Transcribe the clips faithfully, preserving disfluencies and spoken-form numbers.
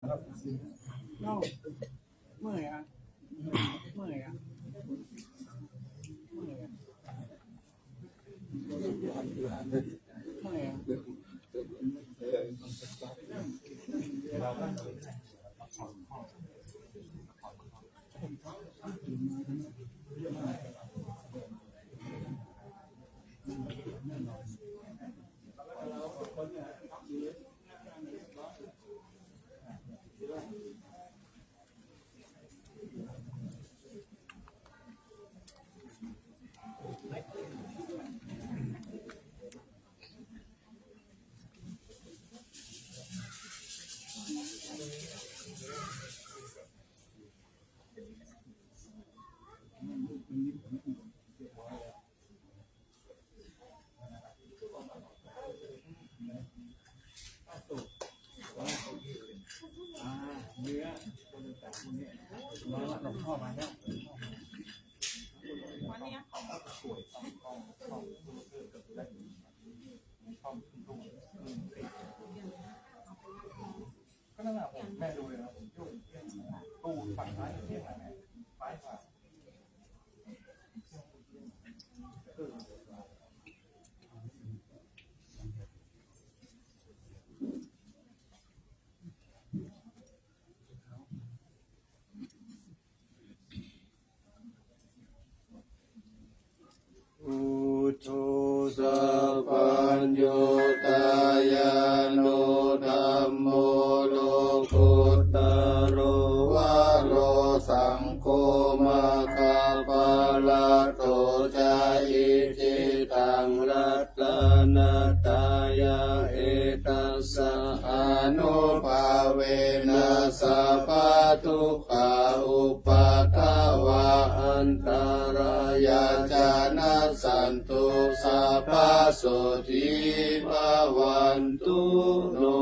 เมื่อยอ่ะ เมื่อยอ่ะ เมื่อยอ่ะ เมื่อยอ่ะ ก็นั่นแหละผมแม่ดูเลยนะ ผมจุ่มตู้ฝั่งซ้ายเที่ยงนะ ซ้ายขวา Buddho sabbaññutañāṇo dhammo lokuttaro varo saṅgho maggaphalaṭṭho ca icchitaṃ ratanattayena etaṃ sahanubbhavena sabbadukkhā upaddavā antarāyā ca nassantu sabbasotthī bhavantu no.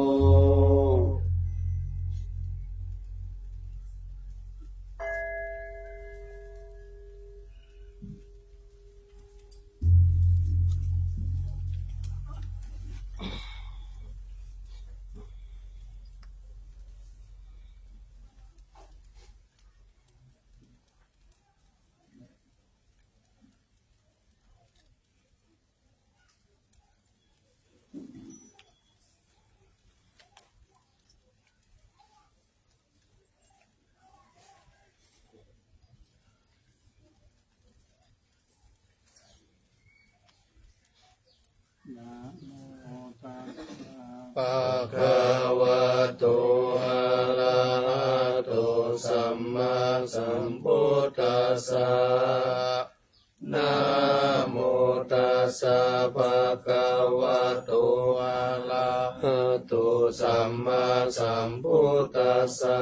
Namo tassa bhagavato arahato sammāsambuddhassa. Namo tassa bhagavato arahato sammāsambuddhassa.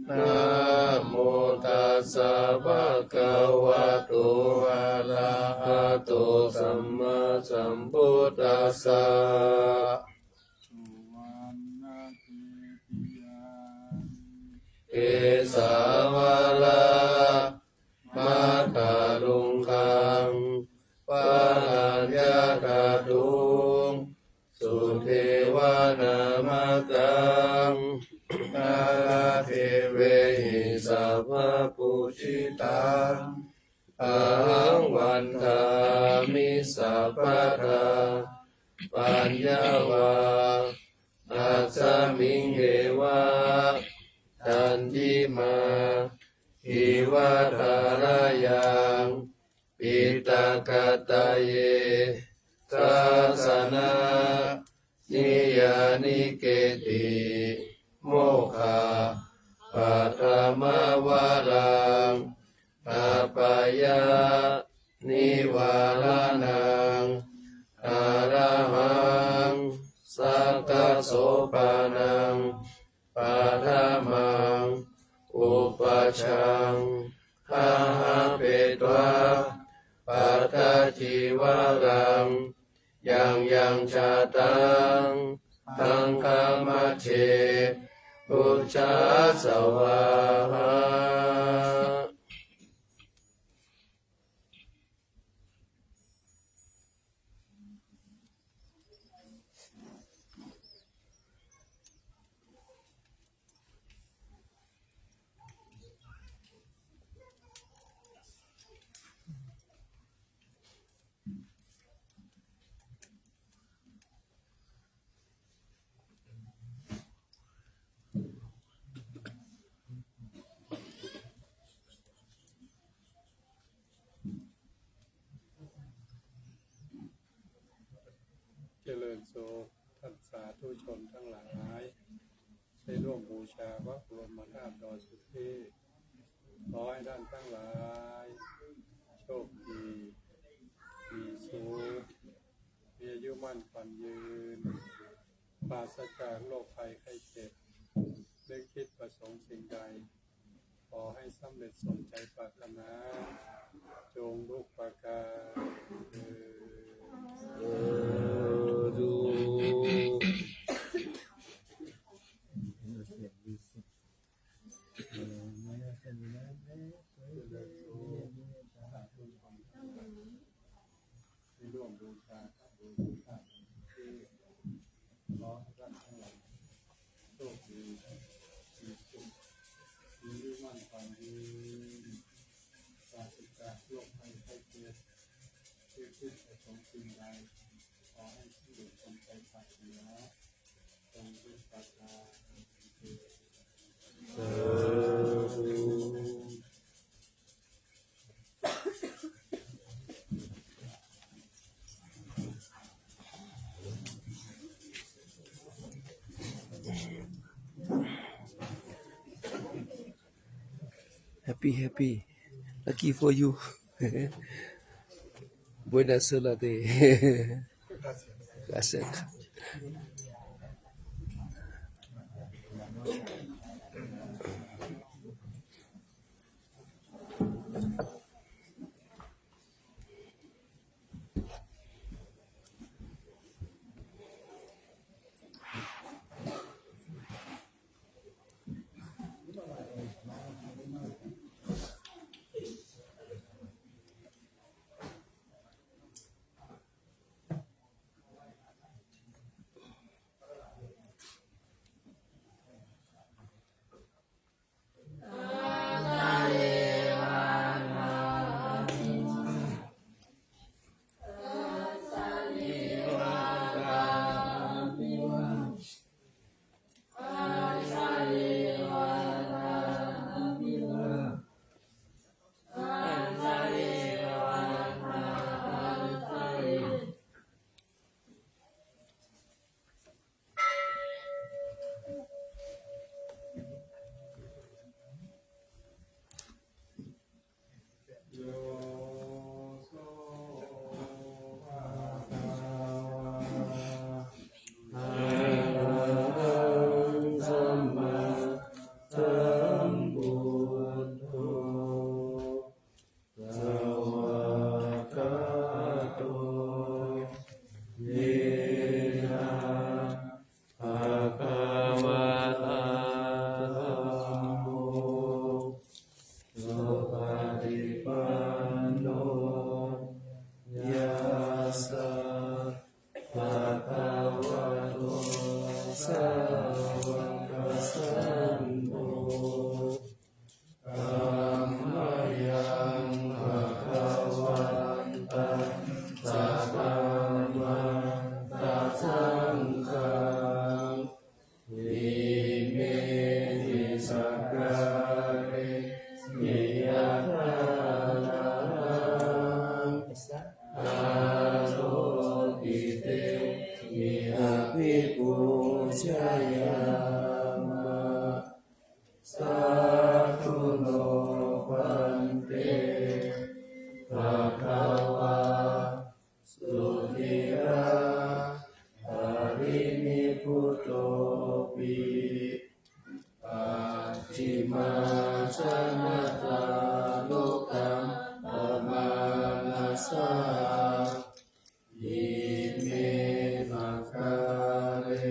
Namo tassa bhagavato arahato sammāsambuddhassa. Kesavādamatthalaṅkaṃ bālaññataṃ sudevanāmakaṃ nāradevehi sabbapūjitaṃ ahaṃ vandāmi sabbadā. Paññā vā tasmiṃ eva candimā iva tharayaṃ piṭakattaye dassanāni yāni keci mokkhapaṭhamavaraṃ apāyanivāraṇaṃ arahaṃ sakkasopaṇaṃ paṭhamaṃ upajjhaṃ āhāpetvā pattacīvaraṃ yaṃ yaṃ jātaṃ saṅghamajjhe bujjhassa vāha. มบูชาพระบรมธาตุดอยสุเทพ ขอให้ท่านทั้งหลาย โชคดี มีสุข มีอายุมั่นขวัญยืน ปราศจากโรคภัยไข้เจ็บ นึกคิดประสงค์สิ่งใด ขอให้สำเร็จสมใจปรารถนา จงทุกประการเทอญ สาธุ ที่ร่วมบูชาพระบรมธาตุ ขอให้ท่านทั้งหลาย โชคดี มีสุข มีอายุมั่นขวัญยืน ปราศจากโรคภัยไข้เจ็บ ที่คิดประสงค์สิ่งใด ขอให้สำเร็จสมใจปรารถนา จงทุกประการเทอญ สาธุ Happy, happy. Lucky for you. Buena suerte. Gracias. Svākkhāto yena bhagavatā dhammo, supaṭipanno yassa bhagavato sāvakasaṅgho, tammayaṃ bhagavantaṃ sadhammaṃ sasaṅghaṃ, imehi sakkārehi yathārahaṃ āropitehi abhipūjayāma. Sādhu no bhante bhagavā sudhirā parinibbutopi pacchimājanatānukampamānasā, ime sakkāre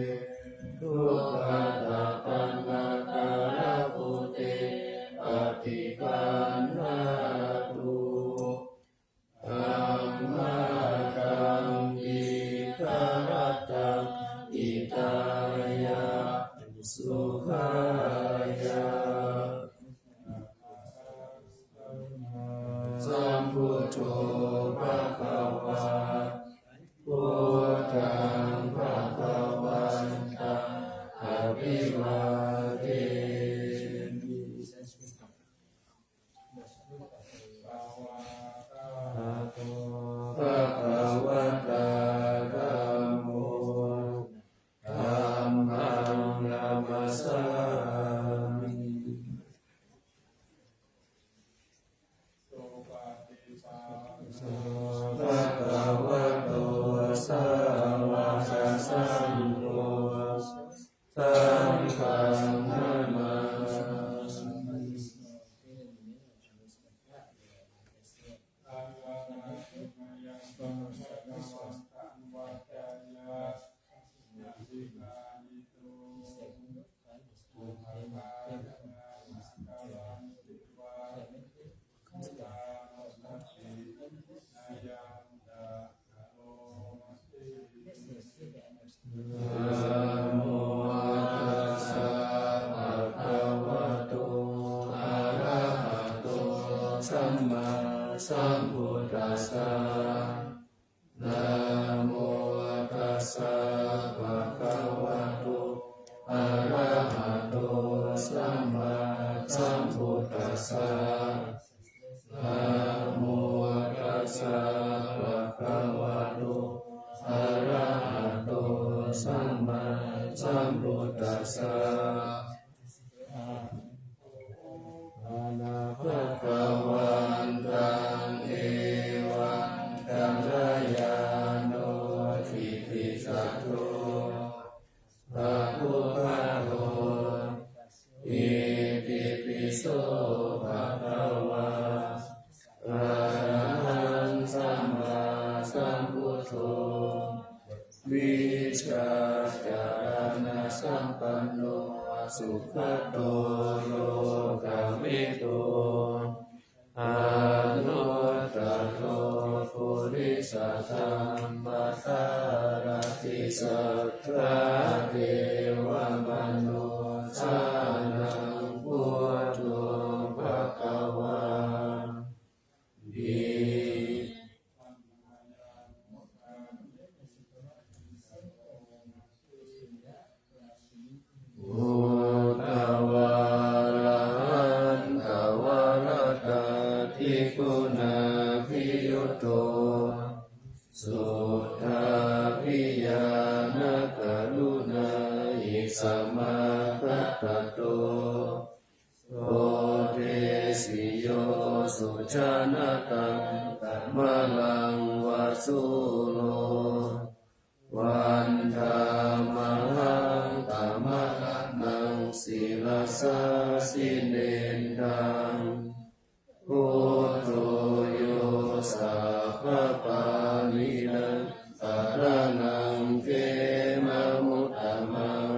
duggatapaṇṇākārabhūte paṭiggaṇhātu amhākaṃ dīgharattaṃ hitāya sukhāya. Sambuddho bhagavā, buddhaṃ bhagavantaṃ abhivādemi. Bhagavatā dhammo, dhammaṃ namassāmi. gacchāmi. Supaṭipanno bhagavato sāvakasaṅgho, saṅghaṃ namāmi. Namo tassa bhagavato arahato sammāsambuddhassa. Namo tassa bhagavato arahato sammāsambuddhassa. Namo tassa bhagavato arahato sammāsambuddhassa. Bhagavantā evaṃ kalyāṇo kittisaddo pāpūpato itipi so bhagavā arahaṃ sammāsambuddho vijjācaraṇasampanno sugato lokavidū anuttaro purisadammasārathi satthā devamanussānaṃ buddho bhagavāti. Buddhā arahaṃ dvattiṃ guṇābhiyutto suddhābhiñāṇakaruṇāhi samāgatatto bodhesi yo sujanataṃ kamalaṃ va sūro vandāmahaṃ tamaraṇaṃ sirasā jinendaṃ. Buddho yo sabbapāṇīnaṃ saraṇaṃ khemamuttamaṃ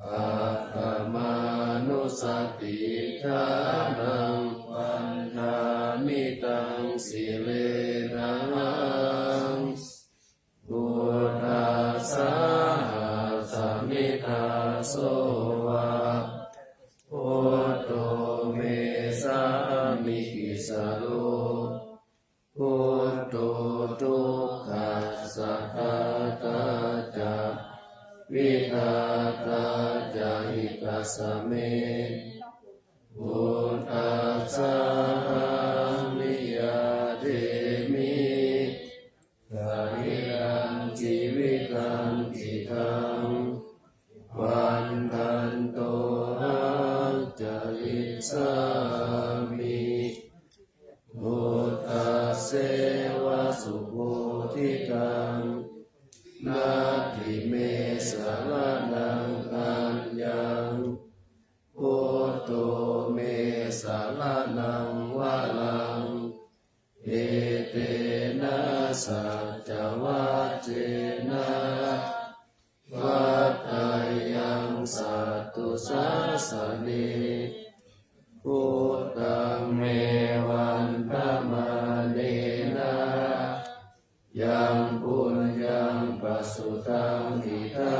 paṭhamānussatiṭṭhānaṃ vandāmi taṃ sirenahaṃ. Buddhassāhasmi dāso va buddho me sāmikissaro. Buddho dukkhassa ghātā ca vidhātā ca hitassa me. Buddhassāhaṃ niyyādemi sarīrañjīvitañcidaṃ vandantohaṃ carissāmi. Buddhasseva subodhitaṃ natthi me saraṇaṃ aññaṃ. Buddho me saraṇaṃ varaṃ etena saccavajjena vaḍḍheyyaṃ satthu sāsane. Buddhaṃ me vandamānena yaṃ puññaṃ pasutaṃ idha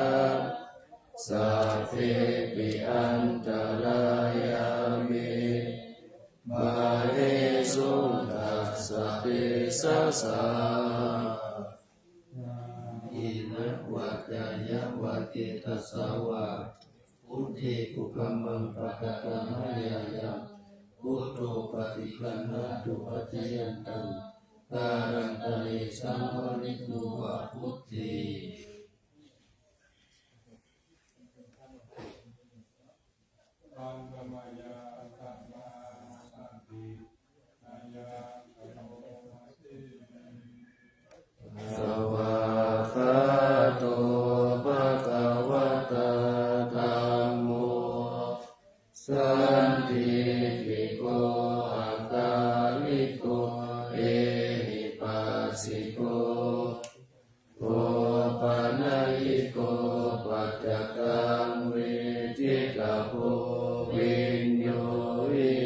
sabbepi antarāyā me māhesuṃ tassa tejasā. Kāyena vācāya va cetasā vā buddhe kukammaṃ pakataṃ mayā yaṃ buddho paṭiggaṇhatu accayantaṃ kālantare saṃvarituṃ va buddhe. sandiṭṭhiko akāliko ehipassiko opanayiko paccattaṃ veditabbo viññūhīti.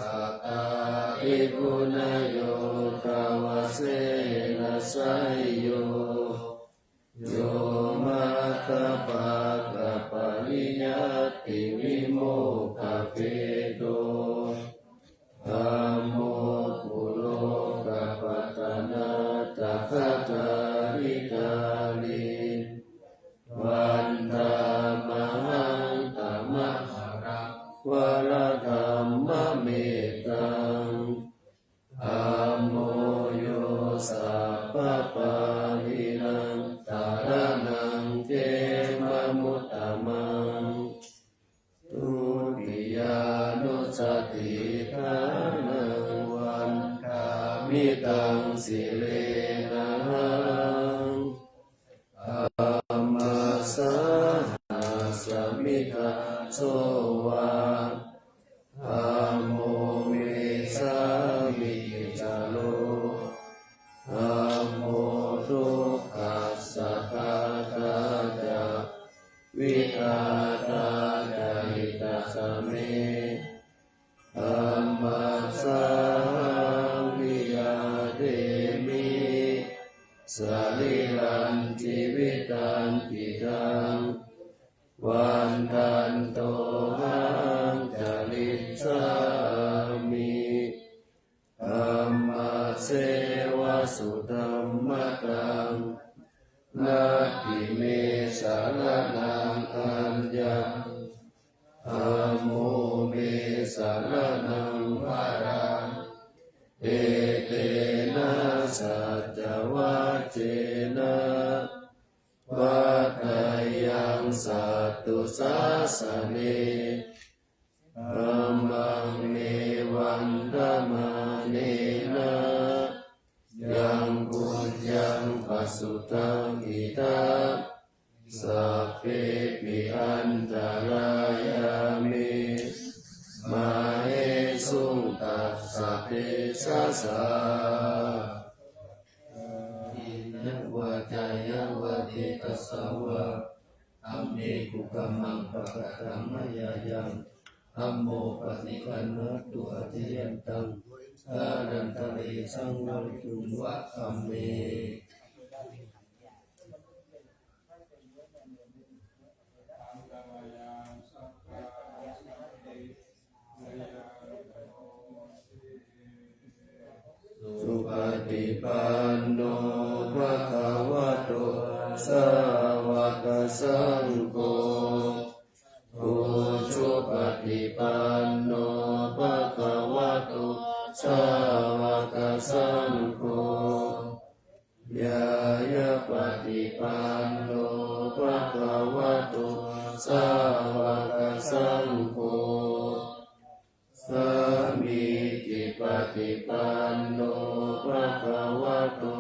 Atthādi guṇayogavasena seyyo, yo maggapākapariyattivimokkhabhedo, dhammo kulokapatanā tathāgaritāri, vandāmahaṃ tamaharaṃ varadhammametaṃ. Dhammo yo sabbapāṇīnaṃ saraṇaṃ khemamuttamaṃ, dutiyānussatiṭṭhānaṃ vandāmi taṃ sirenahaṃ. Dhammassāhasmi dāso va, dhammo me sāmikissaro, dhammo dukkhassa ghātā ca vidhātā ca hitassa me. Dhammassāhaṃ niyyādemi sarīrañjīvitañcidaṃ, vandantohaṃ carissāmi dhammasseva sudhammataṃ. Natthi me saraṇaṃ aññaṃ, dhammo me saraṇaṃ varaṃ, etena saccavajjena vaḍḍheyyaṃ satthu sāsane. Dhammaṃ me vandamānena yaṃ puññaṃ pasutaṃ idha, sabbepi antarāyā me māhesuṃ tassa tejasā. Kāyena vācāya va cetasā vā, dhamme kukammaṃ pakataṃ mayā yaṃ, dhammo paṭiggaṇhatu accayantaṃ, kālantare saṃvarituṃ va dhamme. Supaṭipanno bhagavato sāvakasaṅgho, ujupaṭipanno bhagavato sāvakasaṅgho, ñāyapaṭipanno bhagavato sāvakasaṅgho, sāmīcipaṭipanno bhagavato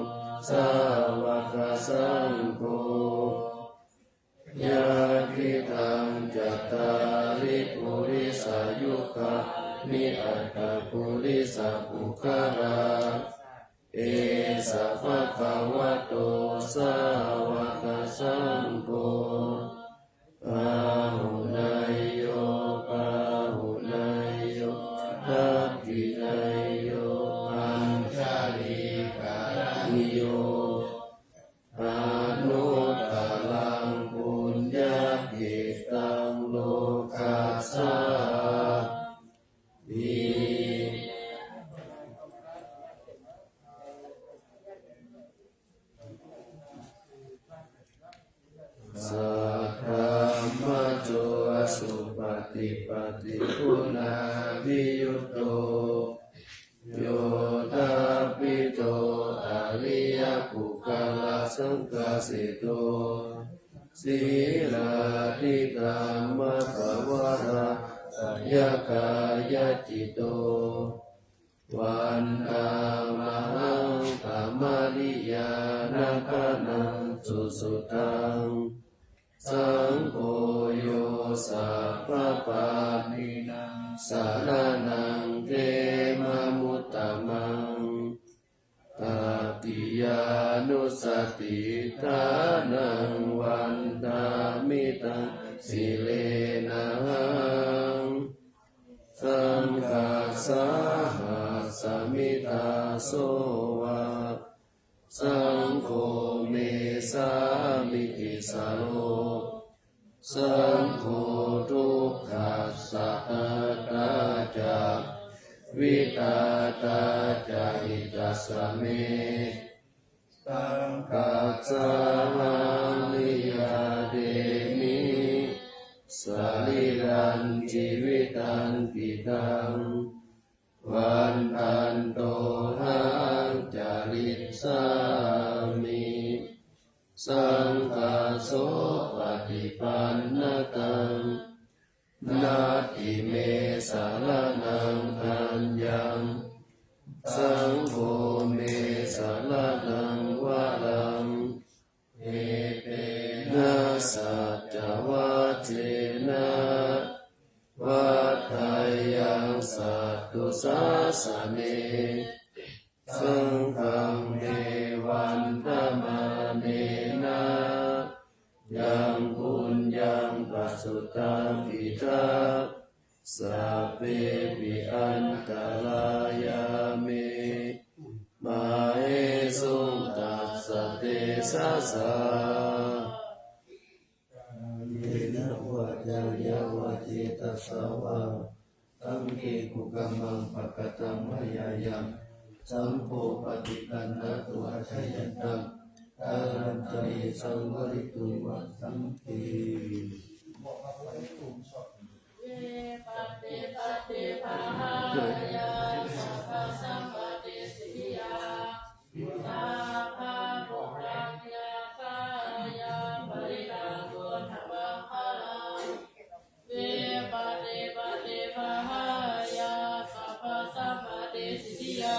sāvakasaṅgho, yadidaṃ cattāri purisayugāni aṭṭha purisapuggalā, esa bhagavato sāvakasaṅgho, āhuneyyo pāhuneyyo dakkhiṇeyyo añjalikaraṇīyo, anuttaraṃ puññakkhettaṃ lokassāti. Saddhammajo supaṭipattiguṇaviyutto, yoṭṭhabbidho ariyapuggalasaṅghaseṭṭho, sīlādhikammapavarāharaññāgāyacitto, vandāmahaṃ tamariyāna gaṇaṃ. susuttaṃ. Saṅgho yo sabbapāṇīnaṃ saraṇaṃ khemamuttamaṃ. Tatiyānussatiṭṭhānaṃ vandāmi taṃ sirenahaṃ. Saṅghassāhasmi dāso va, saṅgho me sāmikissaro. Saṅgho dukkhassa ghātā ca, vidhātā ca hitassa me. Saṅghassāhaṃ niyyādemi, sarīrañjīvitañcidaṃ. Vandantohaṃ carissāmi, saṅghassopaṭipannataṃ. Natthi me saraṇaṃ aññaṃ, saṅgho me saraṇaṃ varaṃ. Etena saccavajjena, vaḍḍheyyaṃ satthu sāsane. Saṅghaṃ me vandamānena, yaṃ puññaṃ pasutaṃ idha, sabbepi antarāyā me, māhesuṃ tassa tejasā. Kāyena vācāya va cetasā vā, saṅghe kukammaṃ pakataṃ mayā yaṃ, saṅgho paṭiggaṇhatu accayantaṃ, kālantare saṃvarituṃ va saṅghe. Vipattipaṭibāhāya sabbasampattisiddhiyā, sabbadukkhavinásāya parittaṃ brūtha maṅgalaṃ. Vipattipaṭibāhāya sabbasampattisiddhiyā,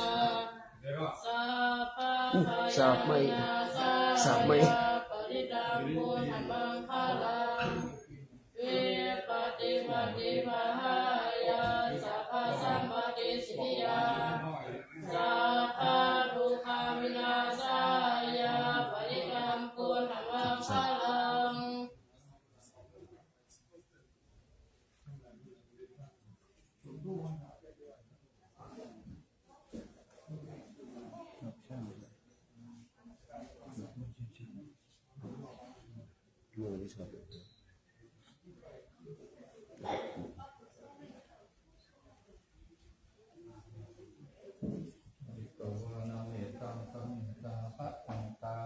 สับไหม สับไหม sabbadukkhavinásāya parittaṃ brūtha maṅgalaṃ. Vipattipaṭibāhāya sabbasampattisiddhiyā, sabbadukkhavinásāya parittaṃ brūtha maṅgalaṃ. เมตตา สัมมิตา ภะวันตา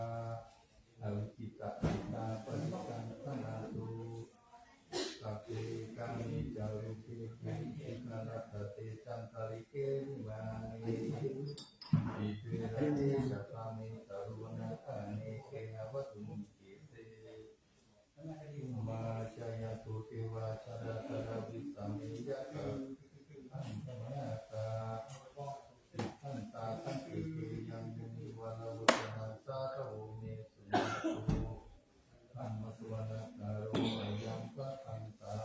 อวิคขิตะ จิตตา ปริจัง ขณาตุ สัพเพ กาเม จา รูป เข มิ เข กะ รัต ตะ เต จัน ตะ ริ เข วิ มา เน ติ เว รั เต ชะ ตา เม ตะ รุ วะ นะ กะ เน เข หะ วะ ตุ เม เข เต ภู มา จา ยัน ตุ เต วา จะ รา ชะ นะ วิ สะ เม ยะ ถา สัพ พะ ทัน ตะ มะ นะ กา ติ ทัน ตา สัง เข เต ยัง มุ นิ วะ ระ วะ จะ นะ สา ทะ โว เม สุ นะ ตุ ธัม มะ สะ วะ นะ กา โล อะ ยัง พะ ทัน ตา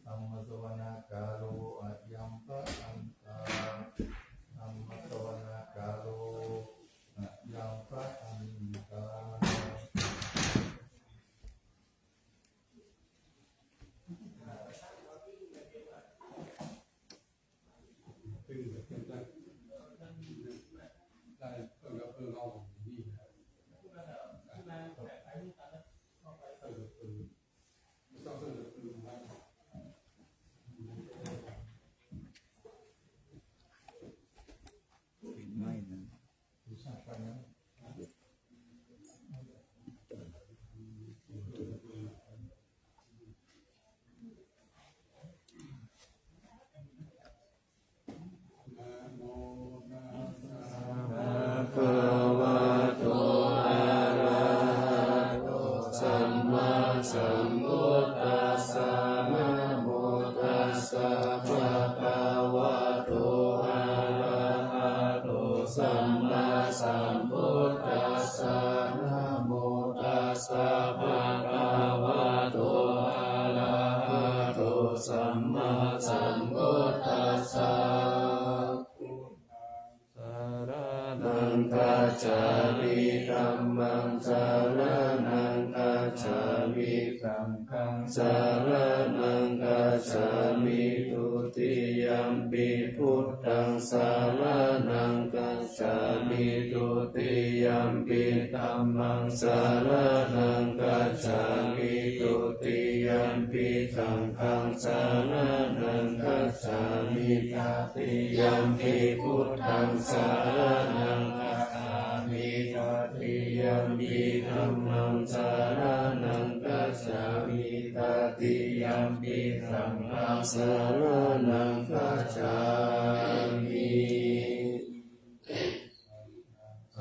ธัมมะสวนาการโล อะยัง พะ ทัน ตา ธัมมะสวนาการโล อะยัง พะ ทัน ตา Bhagavato arahato sammāsambuddhassa. Namo tassa bhagavato arahato sammāsambuddhassa. Namo gacchāmi. Dhammaṃ saraṇaṃ gacchāmi. Saṅghaṃ saraṇaṃ gacchāmi. Dutiyampi buddhaṃ saraṇaṃ gacchāmi. Dutiyampi dhammaṃ saraṇaṃ gacchāmi. Dutiyampi saṅghaṃ saraṇaṃ gacchāmi. Tatiyampi buddhaṃ saraṇaṃ gacchāmi. Tatiyampi dhammaṃ saraṇaṃ gacchāmi. Tatiyampi saṅghaṃ saraṇaṃ gacchāmi.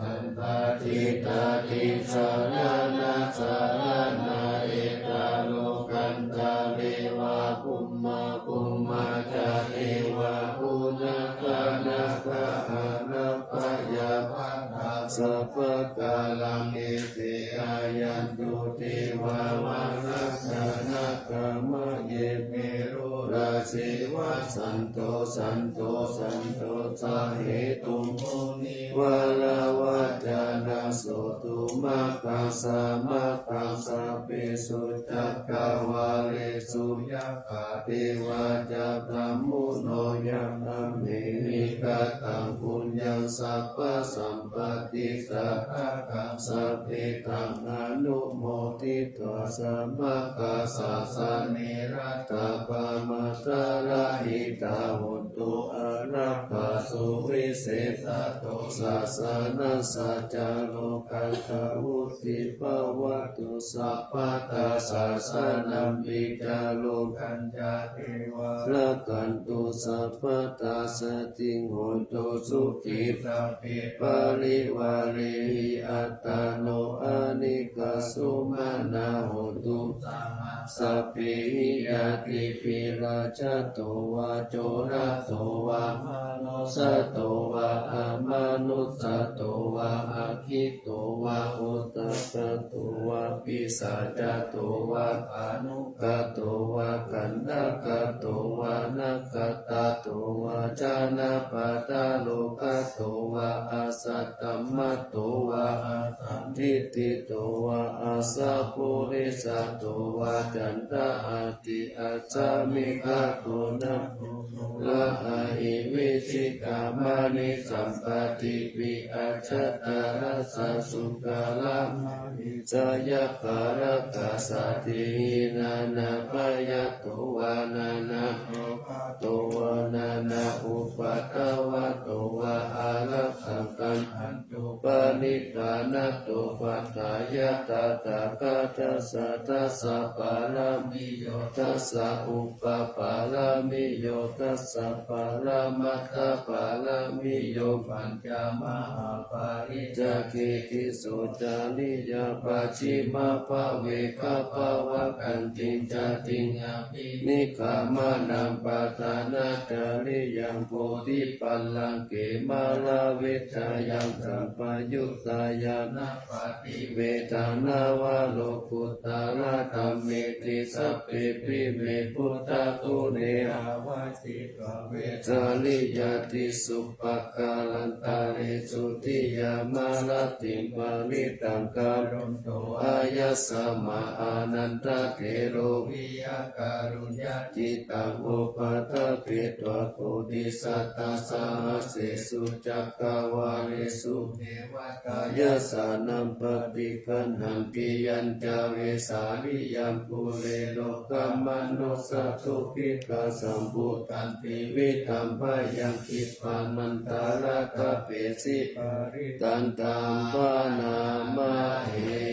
Saṅghāṭṭhitāti saraṇā saraṇā, etha lokantare va bhummā bhummā ca devā bhummā ca nāgā araṇapayapathā sabbakālaṃ ete āyantu devā varaṇā ca nāgā mahe meharo rājeva santo santo santo sahetuṃ munivaravacanaṃ sotumaggaṃ samaggaṃ sabbesu cakkavāḷesu yakkha devā ca brahmuno yaṃ amhehi kataṃ puññaṃ sabbasampattisiddhiyā taṃ sabbe taṃ anumoditvā samaggāsasane rattāppamattārahitā hontu ārākkhā suvisesāto sāsanassa ca lokadhātusi bhavatu sabbadā sāsanampi ca lokañca devā rakkhantu sabbadā saddhiṃ hontu sukhī sabbe parivārehi attāno anīghā sumanā hontu saha sabbehi ñātibhi rājato vā corato vā manussato vā amanussato vā aggito vā udakato vā pisācato vā khāṇukato vā kaṇṭakato vā nakkhattato vā janapadarogato vā asaddhammato vā asandiṭṭhito vā asappurisato vā caṇḍahatthi-acchamigagoṇakukkura-ahi-vicchika-maṇisappadīpi-acchataracchasūkarama- -hisayakkharakkhasādīhi nānābhayato vā nānārogato vā nānāupaddavato vā ārakkhaṃ gaṇhantu paṇidhānato. Paṭṭhāya tathāgatassa dasa pāramiyo dasa upapāramiyo dasa paramattha pāramiyo pañ- -ca mahāpariccāge tisso cariyā pacchimabbhave gabbhāvakkantiṃ jātiṃ abhinikkhamanaṃ padhānacariyaṃ bodhipallaṅke māravijayaṃ sampayuttā ñāṇappaṭivedhaṃ nava lokuttaradhammeti sabbepime buddhaguṇe āva- -ssitā vesāliyā tīsu pākārantaresu tiyāmarattiṃ parittaṃ karonto āyasmā ānandatthero viya kāruññacittaṃ upaṭṭhapetvā koṭisatasahassesu cakkavāḷesu devatā yāsanā paṭiggaṇhanti yañca vesāliyaṃ pure rogāmanussadubbhikkhasambhūtanti tividhaṃ bhayaṃ khippānantarāgappesi parittaṃ taṃ bhaṇāma he.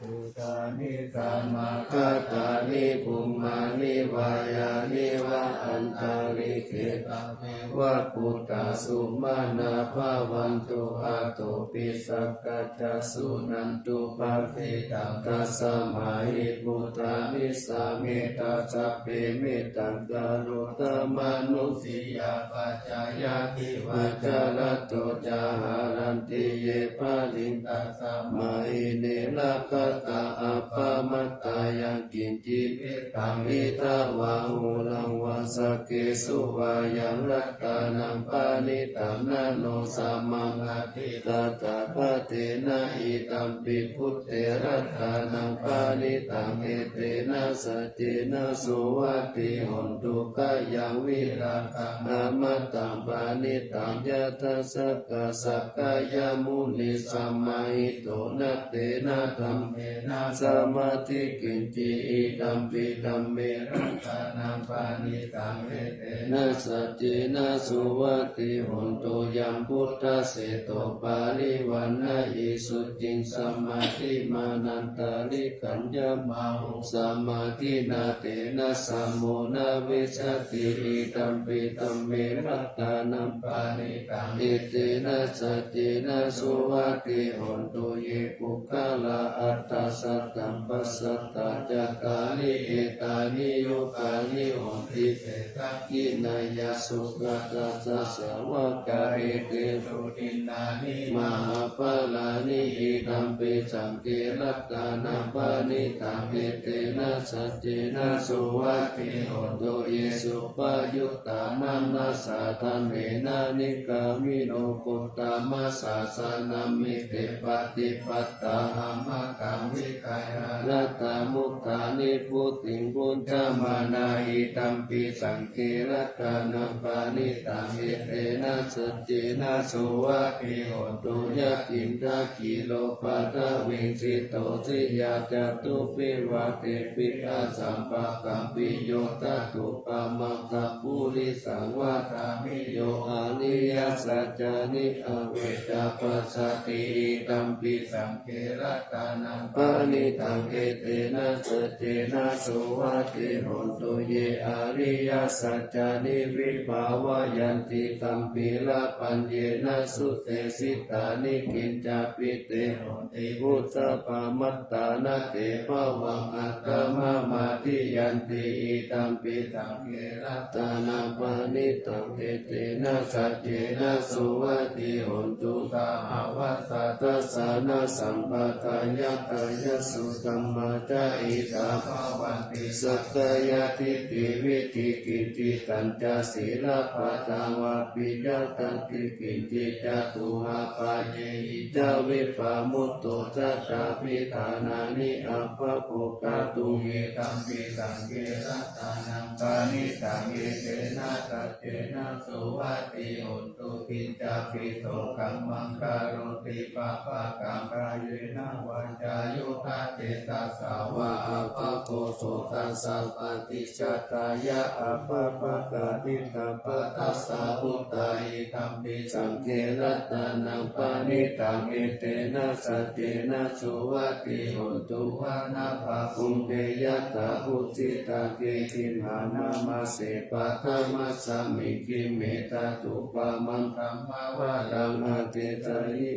Bhūtāni samāgatāni bhummāni vā yāni va antalikkhe tatheva buddhā sumanā bhavantu athopi sakkacca suṇantu bhāsitaṃ. Tasmā hi buddhāni sāmetha sabbe mettaṃ karotha mānusiyā pajāya divā ca ratto ca haranti ye baliṃ tasmā hi ne rakkhatha. appamattā. Yaṅkiñci vittaṃ idha vā huraṃ vā saggesu vā yaṃ ratanaṃ paṇītaṃ na no samaṃ atthi tathāgatena idampi buddhe ratanaṃ paṇītaṃ etena saccena suvatthi hotu. Khayaṃ virāgaṃ amataṃ paṇītaṃ yadajjhagā sakyamunī samāhito na tena dhammena samatthi kiñci idampi dhamme ratanaṃ paṇītaṃ etena saccena suvatthi hotu. Yaṃ buddhaseṭṭho parivaṇṇayī suciṃ samādhimānantarikaññamāhu samādhinā tena samo na vijjati idampi dhamme ratanaṃ paṇītaṃ etena saccena suvatthi hotu. Ye puggalā aṭṭha sataṃ pasatthā cattāri etāni yugāni honti te dakkhiṇeyyā sugatassa sāvakā etesu dinnāni mahapphalāni idampi saṅghe ratanaṃ paṇītaṃ etena saccena suvatthi hotu. Ye suppayuttā manasā daḷhena nikkāmino gotamasāsanamhi te pattipattā amataṃ vigayha laddhā mudhā nibbutiṃ bhuñjamānā idampi saṅghe ratanaṃ paṇītaṃ etena saccena suvatthi hotu. Yathīdaṃ khīlo paṭhaviṃ sito siyā catubbhi vātebhi asampakampiyo tathūpamaṃ sappurisaṃ vadāmi yo ariyasaccāni avecca passati idampi saṅghe ratanaṃ paṇītaṃ etena saccena suvatthi hotu. Ye ariyasaccāni vibhāvayanti tampi labhaññena sudesitāni kiñcāpi te honti vusapamattā na te bhavaṃ aṭṭhamamādiyanti idampi saṅghe ratanaṃ paṇītaṃ etena saccena suvatthi hotu. Sahāvassa dassanasampadāya kāyassu dhammā ca ita bhavanti sakkāyadiṭṭhi vicikicchitañca sīlabbataṃ vāpi yadatthi kiñci catūhapāyehi ca vippamutto cattābhiṭhānāni abhabbo kātuṃ idampi saṅghe ratanaṃ paṇītaṃ etena saccena suvatthi hotu. Kiñcāpi so kammaṃ karoti pāpakaṃ kāyena vācāyuda cetasā vā abhabbo so tassa paṭicchadāya abhabbatā diṭṭhapadassa vuttā idampi saṅghe ratanaṃ paṇītaṃ etena saccena suvatthi hotu. Vanappagumbe yathā phussitagge gimhānamāse paṭhamasmiṃ gimhe tathūpamaṃ dhammavaraṃ adesayi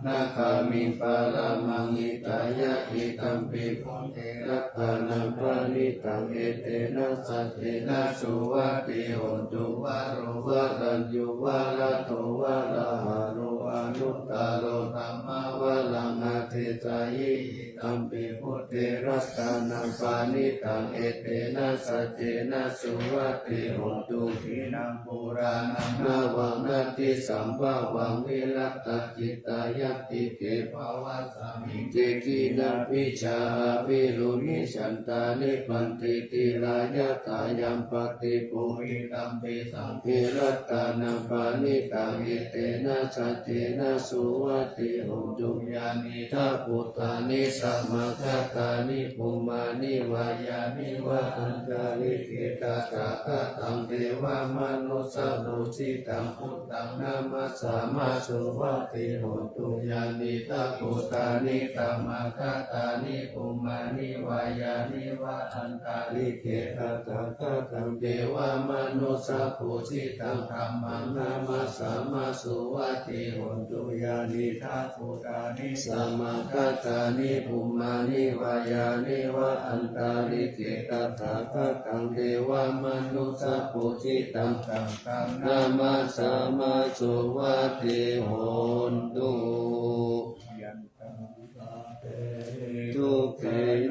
nāgāmiṃ paramaṃ hitāya idampi buddhe ratanaṃ paṇītaṃ etena saccena suvatthi hotu. Varo varaññū varado varāharo anuttaro dhammavaraṃ adesayi idampi buddhe ratanaṃ paṇītaṃ etena saccena suvatthi hotu. Khīṇaṃ purāṇaṃ navaṃ natthi sambhavaṃ virattacittāyatike bhavasmiṃ te khīṇabījā avirūḷhichandā nibbanti dhīrā yathāyampadīpo idampi saṅghe ratanaṃ paṇītaṃ etena saccena suvatthi hotu. Yānīdha bhūtāni samāgatāni bhummāni vā yāni va antalikkhe tathāgataṃ devamanussapūjitaṃ buddhaṃ namassāma suvatthi hotu. Yānīdha bhūtāni samāgatāni bhummāni vā yāni va antalikkhe tathāgataṃ devamanussapūjitaṃ dhammaṃ namassāma suvatthi hotu. Yānīdha bhūtāni samāgatāni bhummāni vā yāni va antalikkhe tathāgataṃ devamanussapūjitaṃ saṅghaṃ namassāma suvatthi hotu. Dukkhe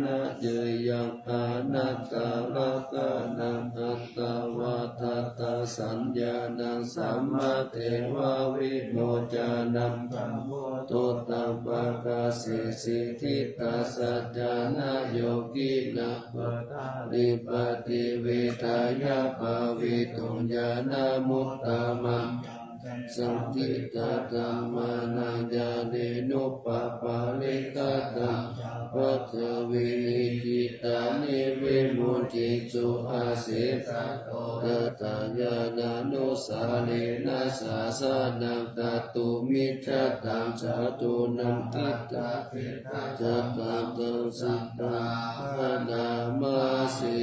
attālakkhaṇaṃ attavādasaññāṇaṃ sammadeva vimocanam dhammottapakassesi. Ṭhitā saccāna yoginā padaṃ nibbāti vedayabhavituṃ ñāṇamuttamaṃ. Sandiṭṭhidhammānaṃ ñāṇenupapālekatvaṃ padaṃ vihitāni vimucciṃsu asesato. Tathā ñāṇānussārena sāsanaṃ kātumicchatha. Cātunnampitakāyikā tathā taṃ siddhānaṃ bhaṇāma se.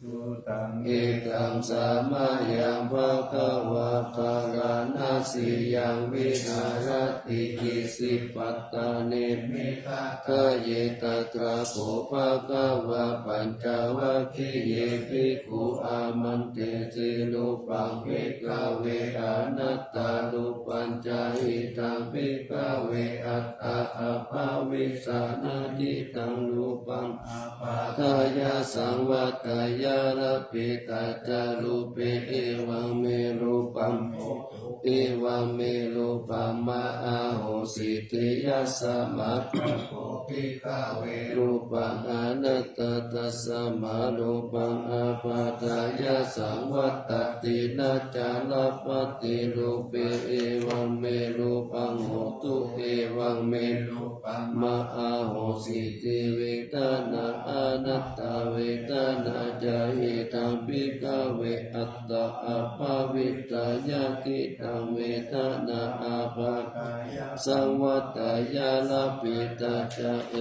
Sutaṃ. Ekaṃ samayaṃ bhagavā bārāṇasiyaṃ viharati isipatane migadāye. Tatra kho bhagavā pañcavaggiye bhikkhū āmantesi: Rūpaṃ bhikkhave anattā, rūpañca idaṃ bhikkhave attā abhavissa, na idaṃ rūpaṃ ābādhāya saṃvatteyya, labbhetha ca rūpe, evaṃ me rūpaṃ hotu, evaṃ me rūpaṃ mā ahosīti. Yasmā ca kho bhikkhave rūpaṃ anattā, tasmā rūpaṃ ābādhāya saṃvattati, na ca labbhati rūpe, evaṃ me rūpaṃ hotu, evaṃ me rūpaṃ mā ahosīti. Vedanā anattā, vedanā ca idaṃ bhikkhave attā abhavissa, na idaṃ vedanā ābādhāya saṃvatteyya, labbhetha ca e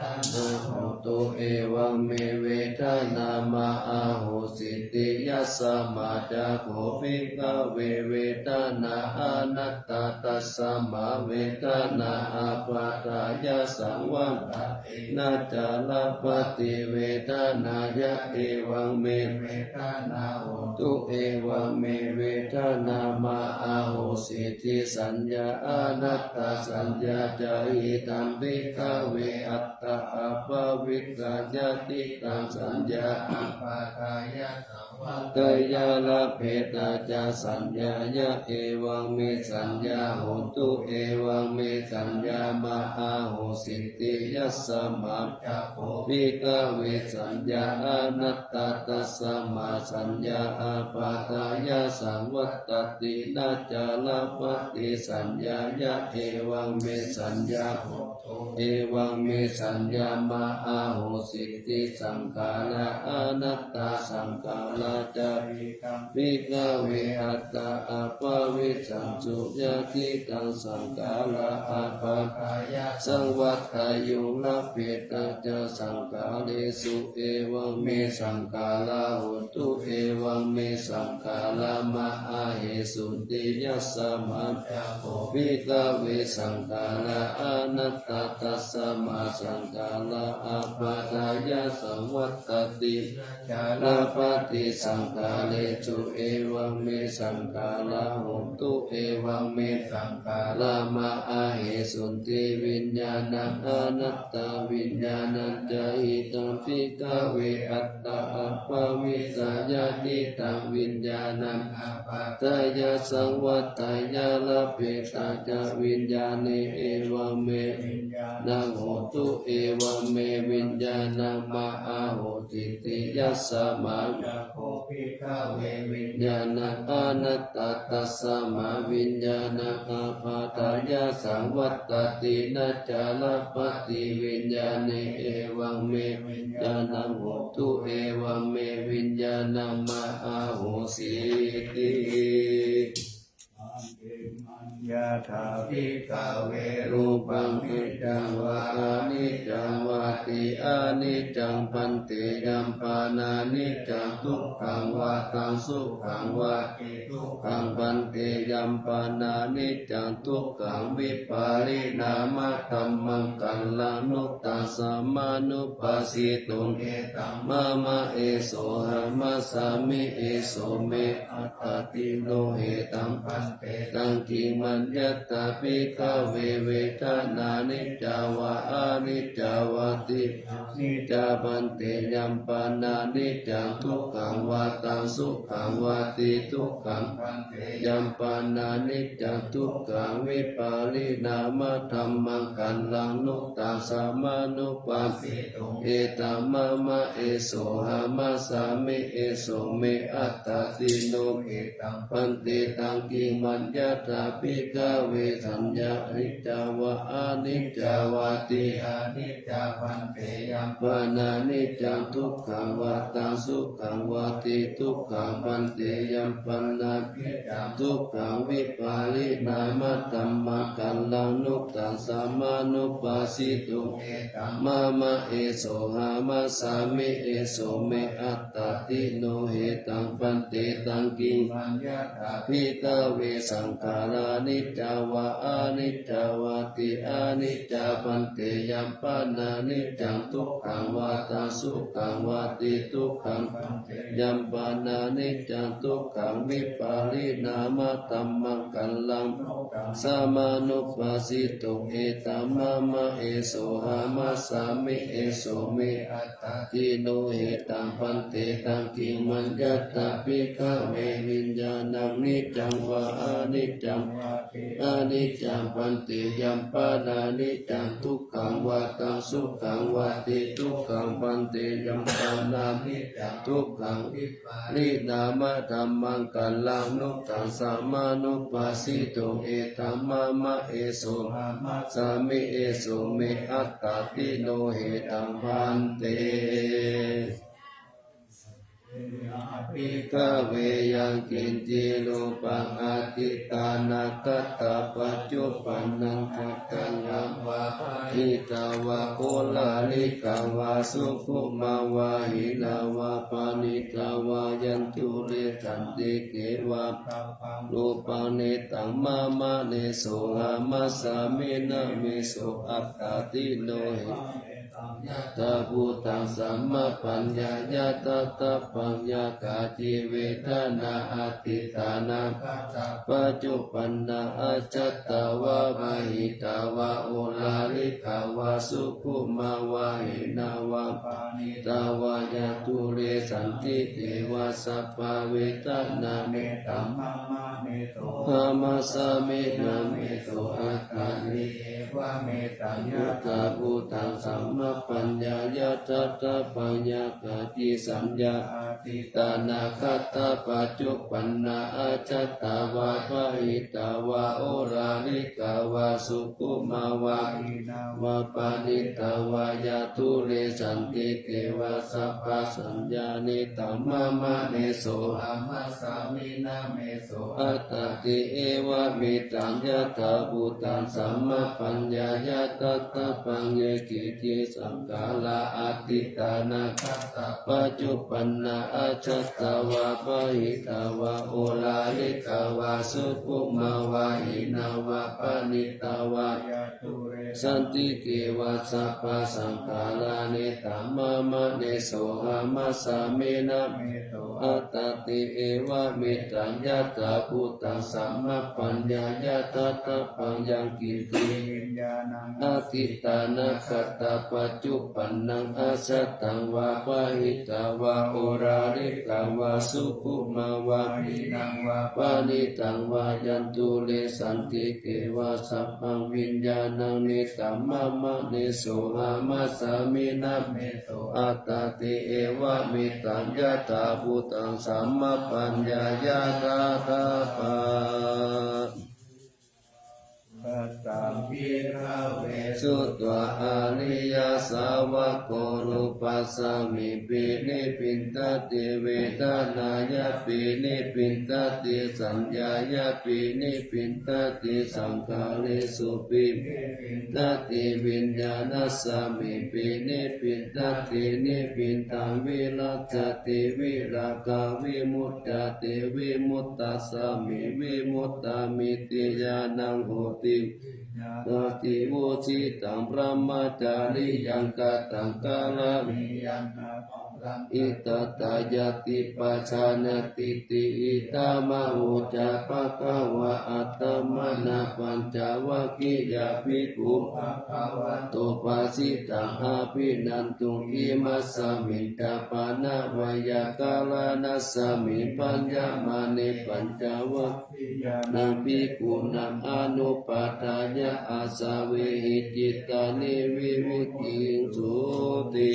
na hotu, evaṃ me vedanā mā ahosīti. Yasmā ca kho bhikkhave vedanā anattā, tasmā vedanā ābādhāya saṃvattati, na ca labbhati vedanāya, evaṃ me vedanā hotu, evaṃ me vedanā mā ahosīti. Saññā anattā, saññā ca idaṃ bhikkhave attā abhavissa, na idaṃ saññā ābādhāya saṃvatteyya, labbhetha ca saññāya, evaṃ me saññā hotu, evaṃ me saññā mā ahosīti. Yasmā ca kho bhikkhave saññā anattā, tasmā saññā ābādhāya saṃvattati, na ca labbhati saññāya, evaṃ me saññā hotu, evaṃ me saññā mā ahosīti. Saṅkhārā anattā, saṅkhārā ca idaṃ bhikkhave attā abhavissa, na idaṃ saṅkhārā ābādhāya saṃvatteyyuṃ, labbhetha ca saṅkhāresu, evaṃ me saṅkhārā hontu, evaṃ me saṅkhārā mā ahesunti. Yasmā ca kho bhikkhave saṅkhārā anattā, tasmā saṅkhārā ābādhāya saṃvattati, na ca labbhati saṅkhāresu, evaṃ me saṅkhārā hontu, evaṃ me saṅkhārā mā ahesunti. Viññāṇaṃ anattā, viññāṇañca idaṃ bhikkhave attā abhavissa, na idaṃ viññāṇaṃ ābādhāya saṃvatteyya, labbhetha ca viññāṇe, evaṃ me viññāṇaṃ hotu, evaṃ me viññāṇaṃ mā ahosīti. Yasmā ca kho bhikkhave viññāṇaṃ anattā, tasmā viññāṇaṃ ābādhāya saṃvattati, na ca labbhati viññāṇe, evaṃ me viññāṇaṃ hotu, evaṃ me viññāṇaṃ mā ahosīti. Yathā bhikkhave rūpaṃ niccaṃ vā aniccaṃ vāti. Aniccaṃ bhante, yampanāniccaṃ, dukkhaṃ vā taṃ sukhaṃ vāti. Dukkhaṃ bhante, yampanāniccaṃ, dukkhaṃ vipariṇāmadhammaṃ, kallaṃ nu taṃ samanubhāsituṃ. Etaṃ mama, esohamasmi, eso me attāti. No hetaṃ bhante, Yaṅkiṃ maññatha bhikkhave vedanā niccā vā aniccā vāti? Aniccā bhante. Yaṃ pana niccaṃ dukkhaṃ vā taṃ sukhaṃ vāti? Dukkhaṃ bhante. Yaṃ pana niccaṃ dukkhaṃ vipariṇāmadhammaṃ kallaṃ nu taṃ samanupassituṃ, etaṃ mama, esohamasāmi, eso me attāti. No etaṃ bhante, taṃ kiṃ maññatha bhikkhave saññā niccā vā aniccā vāti? Aniccā bhante. Yaṃ pana niccaṃ dukkhaṃ vā taṃ sukhaṃ vāti? Dukkhaṃ bhante. Yaṃ pana niccaṃ dukkhaṃ vipariṇāmadhammaṃ kallaṃ nu taṃ samanupassituṃ, etaṃ mama, esohamasāmi, eso me attāti. No etaṃ bhante, taṃ kiṃ maññatha bhikkhave saṅkhārā niccā vā aniccā vāti? Aniccā bhante. Yaṃ pana niccaṃ dukkhaṃ vā taṃ sukhaṃ vāti? Dukkhaṃ bhante. Yaṃ pana niccaṃ dukkhaṃ vipariṇāmadhammaṃ kallaṃ nu taṃ samanupassituṃ, etaṃ mama, esohamasāmi, eso me attāti. No etaṃ bhante, taṃ kiṃ maññatha bhikkhave viññāṇaṃ niccaṃ vā aniccaṃ vāti? Aniccā bhante. Yaṃ pana niccaṃ dukkhaṃ vā taṃ sukhaṃ vāti? Dukkhaṃ bhante. Yaṃ pana niccaṃ dukkhaṃ vipariṇāmadhammaṃ kallaṃ nu taṃ samanupassituṃ, etaṃ mama, esohamasāmi, eso me attāti. No etaṃ bhante, bhikkhave yaṃ kiñci rūpaṃ atītānāgatapaccuppannaṃ aññataraṃ vā bahiddhā vā oḷārikaṃ vā sukhumaṃ vā hīnaṃ vā paṇītaṃ vā yandūre santike vā taṃ rūpaṃ netaṃ mama, nesohamasāmi, na me so attāti. No etaṃ yathābhūtaṃ sammappaññāya daṭṭhabbaṃ. Yā kāci vedanā atītānāgatapaccuppannaṃ ajjhattā vā bahiddhā vā oḷārikā vā sukhumā vā hīnā vā paṇītā vā yandūre santike vā sabbā vedanā netaṃ mama, nesohamasāmi, na me so attāti. Evametaṃ yathābhūtaṃ sammappaññāya daṭṭhabbaṃ. Yā kāci saññā atītānāgatapaccuppanna ajjhattā vā bahiddhā vā oḷārikā vā sukhumā vā hīnā vā paṇītā vā yandūre santike vā sabbā saññā netaṃ mama, nesohamasāmi, na me so attāti. Evametaṃ yathābhūtaṃ sammappaññāya daṭṭhabbaṃ. Ye keci saṅkhārā atītānāgatapaccuppanna ajjhattā vā bahiddhā vā oḷārikā vā sukhumā vā hīnā vā paṇītā vā yandūre santike vā sabbā saṅkhārā netaṃ mama, nesohamasāmi, na me so attāti. Evametaṃ yathābhūtaṃ sammappaññāya daṭṭhabbaṃ. Yaṃ kiñci viññāṇaṃ atītānāgatapaccuppannaṃ ajjhattaṃ vā bahiddhā vā oḷārikaṃ vā sukhumā vā hīnaṃ vā paṇītaṃ vā yandūre santike vā sabbaṃ viññāṇaṃ netaṃ mama, nesohamasāmi, na me so attāti. Evametaṃ yathābhūtaṃ sammappaññāya daṭṭhabbaṃ. Kataṃ bhikkhave sutvā ariyasāvako rūpasmiṃ pīṇe piṇḍati, vedanāya pīṇe piṇḍati, saññāya pīṇe piṇḍati, saṅkhāresu pīṇe piṇḍati, viññāṇasmiṃ pīṇe piṇḍati, nibbindaṃ virajjati, virāgā vimuccati, vimuttasmiṃ vimuttamiti ñāṇaṃ hoti. Dati vusitaṃ brahmacariyaṃ kataṃ karaṇīyaṃ, kataṃ Itatthāyāti pajānātīti. Idamavoca bhagavā. Attamanā pañcavaggiyā bhikkhū bhagavato bhāsitaṃ abhinanduṃ. Imasmiñca pana veyyākaraṇasmiṃ bhaññamāne pañcavaggiyānaṃ bhikkhūnaṃ anupādāya āsavehi cittāni viviccesoti.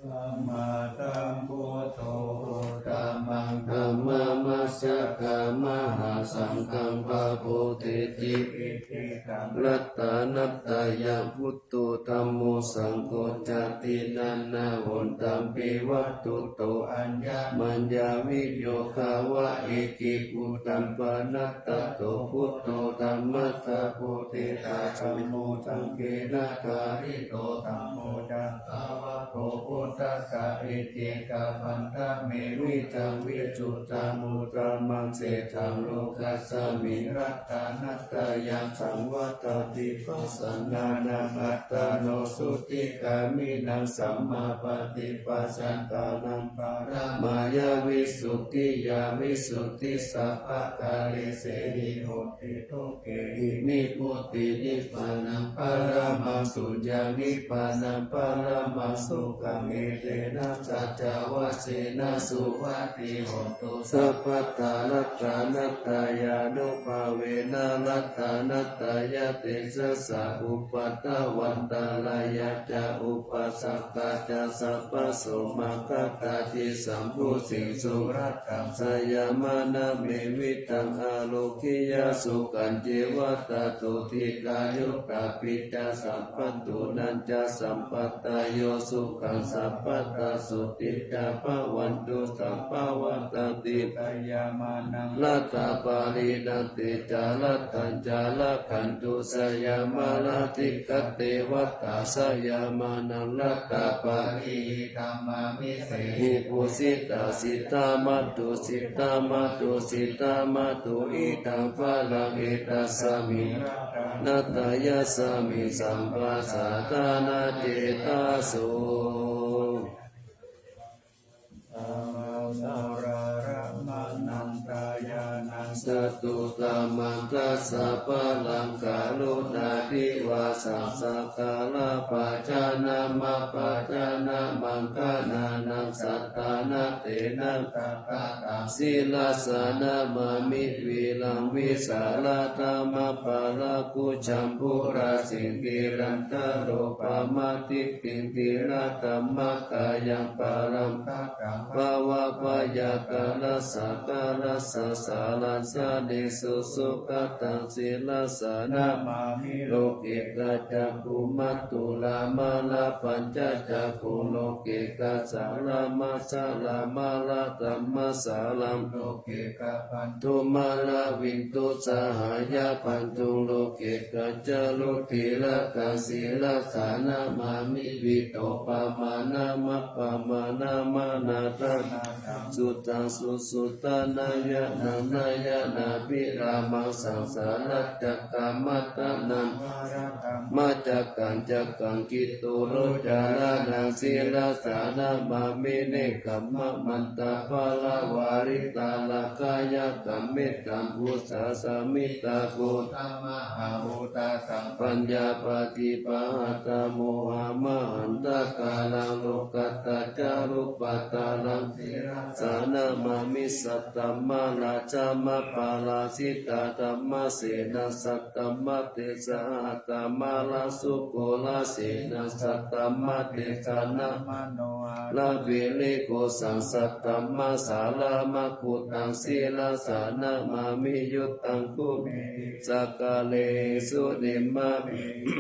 Sammāsambuddho dhammaṃ dhammamassakamahāsaṅghaṃ pabodheti icchitaṃ ratanattayaṃ. Buddho dhammo saṅgho ca tiṇṇannahontapi vatthuto aññamaññaviyogavā. Ekibudhaṃ panassato buddho dhammassakoti ca dhammo saṅghena pālito. Dhammo ca sāvako buddhassa icchitapaññā me vitaṃ visuddhamuttamaṃ seṭṭhaṃ lokasmiṃ ratanattayaṃ saṃvattati. Pasannānaṃ attano sotthi gāmīnaṃ sammāpaṭipajānānaṃ paramāya visuddhiyā visuddhi sabbakāresehi hotitu kehi nibbutiṃ nibbānaṃ paramaṃ suyyaṃ nibbānaṃ paramaṃ sukhaṃ. Etena saccavajjena suvatthi hotu sabbadā. Ratanattayānubhāvena ratanattayatejasā upaddavaṃ antarāyā ca upaddavā ca sabbaso mā katthaci saṃsuddhiṃ sura taṃ sayamānaṃ me vitaṃ ārogyasukhañceva tato dīghāyutapicca sabbaso. Nañca sampadayo sukhaṃ sabbadā sotthi ca bhavantu sabbadāti. Sayamānaṃ rattāparittañca rattañca rakkhantu sayamā. Rattikate vata sayamānaṃ rattāparittaṃ mā hi. Bhūsitā sītā madusitā madusitā madu idaṃ balaṃ etasmiṃ ratanattayasmiṃ sabbasatthānācetaso. Sattudhammaṃ dasa balaṃ karuṇā divā saṅkharakkhāna pajānāma pajānāmaṃ gaṇānaṃ sattana tena satta taṃ sirasā namāmi viraṃ vītarāmaṃ pālakuñjaṃ pūrasīṃ kilaṅtarūpamādibhiṃ tiladhammākāraṃ palamātaṃ bhavabhayākālasākālasā saraṇaṃ janesu sugataṃ sirasā namāmi. Loke kaccaṃ guṇattulā mārā pañca cakkhuṃ loke kaccā rāmā ca rāmā radhaṃ māraṃ loke kabbanthu mārā vindhu sahāya bandhuṃ loke kaccarucirakaṃ sirasā namāmi. Vītarūpamānamappamāṇamanādaṃ suddhaṃ susuddhanayaṇaṃ nayanābhirāmaṃ saṃsārakkhamatanaṃ mārāthammacakkaṃ cakkaṃ kittoracaranaṃ sirasā namāmi. Nekkhammamantaparamārithānāgayakkhamiddhambusasāmittaghoramahābhūtāsaṅ paññāpadīpahatthaṃ mohamahantakāraṃ lokuttacārubhaddaraṃ sirasā namāmi. Saddhammaratnamāraṃsaddhammaparājitasattamatesahatthamārāsukorasenasatthamātesānamano haraṃ pirikhosaṃ saddhammasāramāguṇaṃ sirasā namāmi. Yuttakhummeti sakkāresu nimmānīhi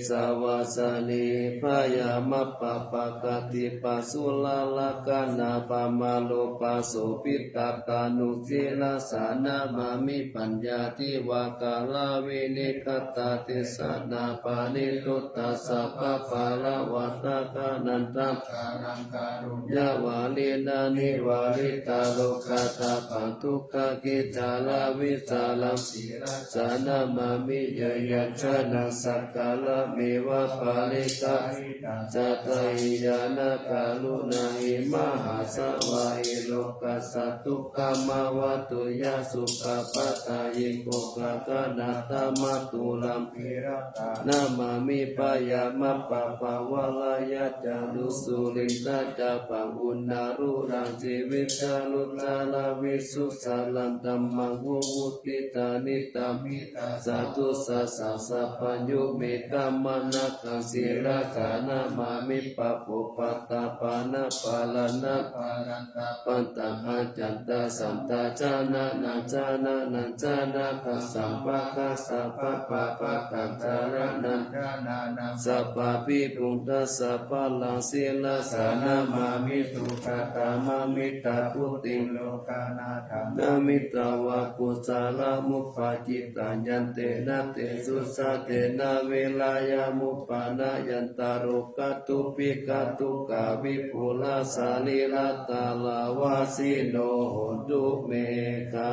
savāsanī bhayaṃ appakkatipasurārakkhaṇapamāro Pasobhitattanusīlassa namāmi paññādhivāgaravinegatadesanāpanirūddhassa pāpālavattaka nandakkhaṇaṃ kāruññavārinā nivāritarogatabbadukkhakhesāravisāraṃ sīlassa namāmi. Yayañjanaṃ sakkarameva parittahiyañca tahiyañāṇakaruṇāhi mahāsavāhi lokassa dukkhamāva tuyhaṃ sukhapattayi kokakanatha māturaṃ namāmi. Payāmapphappavarayañca dussūlitañāṇapaṇṇaraṃ sivijjālucchāraṃ visuddhasīlaṃ dhammaṃ vivuttidāni tamhi sādhu sāsā sabbā yo me kammānakaṃ sīlassa namāmi. Pāpūpaṭṭhapāṇā parantā parantā bhaṇḍā acantā satta janānañca janānañca nāgā samphaga sabbapāpaggaṃ janānaṃ janānaṃ sabbābhipūtaṃ sabbaṃ sīlassa namāmi. Sukhāta mamiddha vuḍḍhiṃ lokāna namitvā kusalāmupacittaṃ yantena tejasā tena viriyamuppanāyantarogadubbhikkhadukkhā vipulāsārīratālavasino hontu me gā.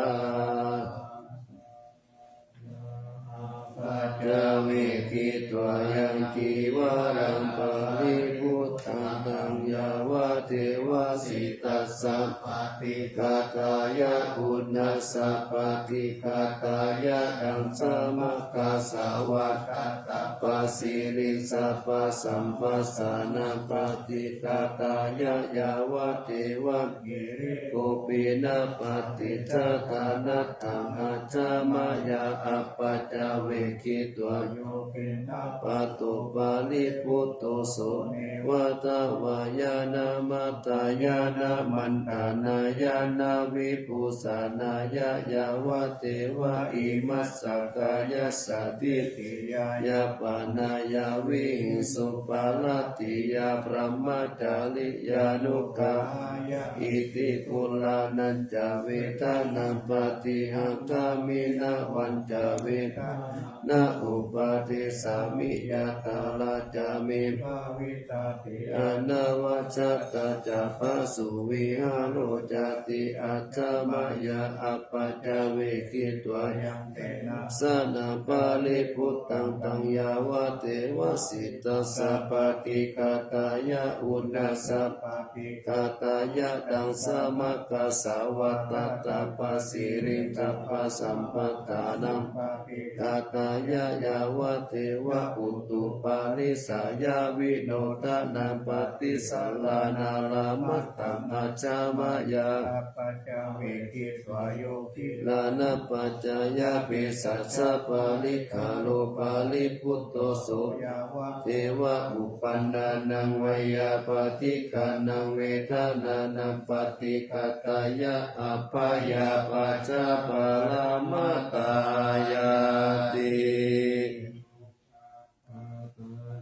Paccavekkhitvā yaṃ cīvaraṃ paribhuttaṃ taṃ yāvadeva sītassa paṭighātāya uṇhassa paṭighātāya daṃsamagga sāvakā tappasiriṃ sabbasamphassānaṃ paṭighātāya yāvadeva hirikopinapaṭicchādanatthaṃ ajja mayā apaccavekkhitvā yo khemapāto paribhutto so neva davāya na madāya na maṇḍanāya na vibhūsanāya yāvadeva imassa kāyassa ṭhitiyā yāpanāya vihiṃsuparatiyā brahmacariyānuggahāya iti purāṇañca vedanaṃ paṭihaṅkhāmi navañca vedanaṃ na uppādessāmi yātrā ca me bhavissati anavajjatā ca phāsuvihāro cāti. Ajja mayā apaccavekkhitvā yaṃ senāsanaṃ paribhuttaṃ taṃ yāvadeva sītassa paṭighātāya uṇhassa paṭighātāya daṃsamagga sāvakā tappasiriṃ sabbasamphassānaṃ paṭighātāya yāvadeva utuparissayavinodanaṃ paṭisallānārāmatthaṃ ajja mayā apaccavekkhitvā yo gilānapaccayabhesajjaparikkhāro paribhutto so yāvadeva uppannānaṃ veyyābādhikānaṃ vedanānaṃ paṭighātāya abyāpajjhaparamatāyāti.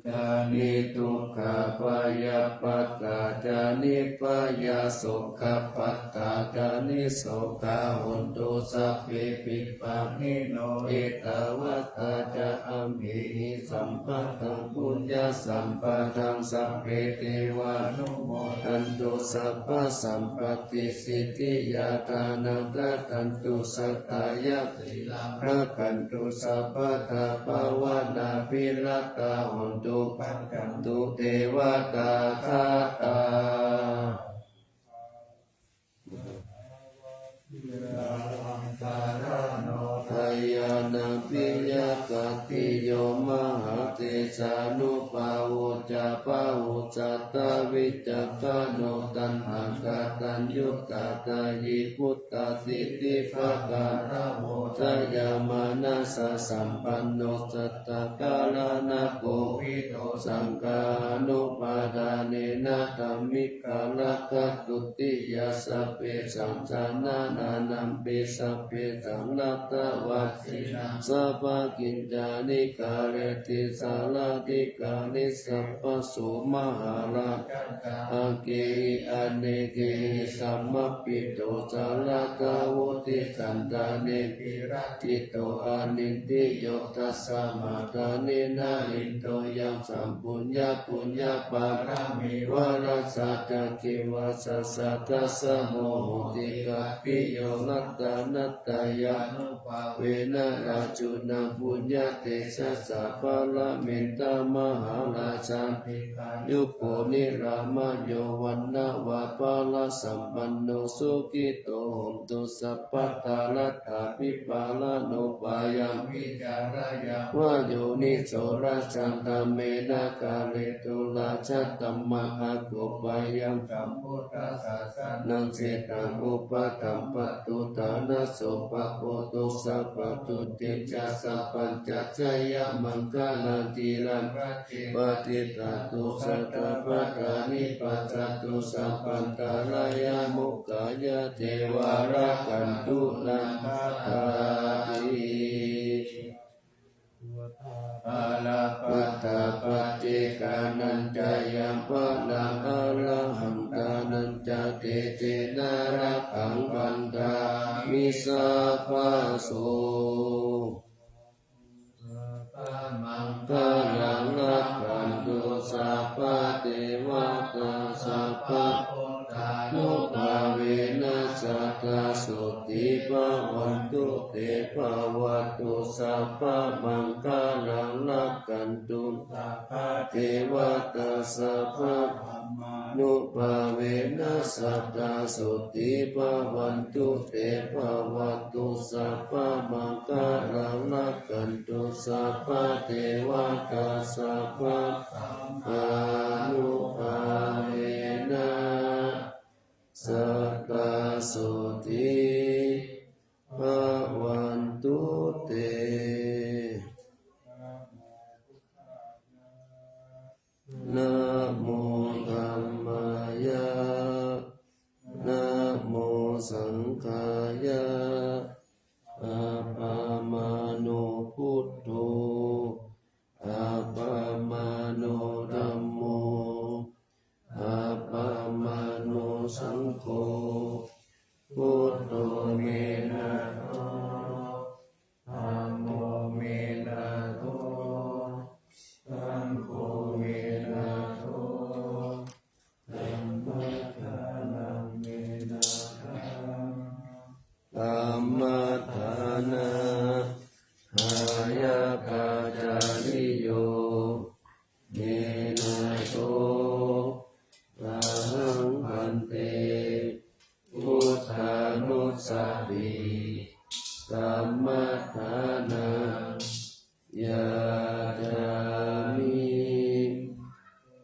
ca niddukkhā bhayappattā ca nibbhayā sokappattā ca nissokā hontu sabbepi pāṇino. Ettāvatā ca amhehi sambhataṃ puññasampadaṃ sabbe devānumodantu sabbasampattisiddhiyā. Dānaṃ dadantu saddhāya sīlaṃ rakkhantu sabbadā bhāvanābhiratā hontu gacchantu devatāgatā. Dayānaṃ piyatātiyo mahātejānubhāvo ca bāhussatthā vicakkhaṇo taṇhaṅkataññutā tayibuddhā siddhipakāravo jayamānassasampanno sattakaraṇakovido saṅghānubhādānena dhammikarakkhatutiyā. Sabbesaṃ janānānaṃ pi sabbesaṃ natthavassinaṃ sabbakiñcāni kareti sārāthi kāre sabbaso mahārājā aggehi anekehi samāpatto, salladdha vutti sandhāne, pirakkhitvā nibbindaye. Tasmā dāni na iddho, yaṃ saṃ puññaṃ puññapāramī va, rājā ca khīṇvā ca jātā, saṅgho hohi gābbiyo, ratanattayānu bhāvena, rājū na puññatejasā, paranimmitā mahārājā, dīghāyuko nirāmayo, vaṇṇavanto balāsampanno, sukhito hotu sabbadā. Raṭṭhābhipālanubhāyaṃ, vihareyya va yoniso, rājadhammena kāretu, rājadhammaṃ akūpayaṃ, sambuddhasāsanaṃ, sīlaṃ upadampato, dānaṃ suppabhātato, sabbasotthi ca sabbañca, jayamaṅgalaṃ dhīraṃ, paṭiggaṇhatu satapatthāni, passa tu sabbantarāyā, mokkhaṃ yāceva rakkhantu, rakkhatha ca devatā. Balappattā paccekānañca yaṃ balaṃ, arahantānañca tejena, rakkhaṃ bandhāmi sabbaso. Sabbamaṅgalaṃ rakkhantu sabbadevatā, sabbabuddhānubhāvena, sadā sotthī bhavantu te. Bhavatu sabbamaṅgalaṃ, rakkhantu sabbadevatā, sabbadhammānubhāvena, sadā sotthī bhavantu te. Bhavatu sabbamaṅgalaṃ, rakkhantu sabbadevatā, sabbadhammānubhāvena, sadā sotthī bhavantu te. Namo dhammāya, namo saṅghāya, appamāṇo buddho, appamāṇo dhammo, appamāṇo saṅgho. Buddho me nātho, dhammo me nātho, saṅgho me nātho, dhammaddhanaṃ me nāthaṃ. Dhammaddhānagāyakācariyo me nātho, ahaṃ bhante buddhānussāri dhammaddhānaṃ yācāmi.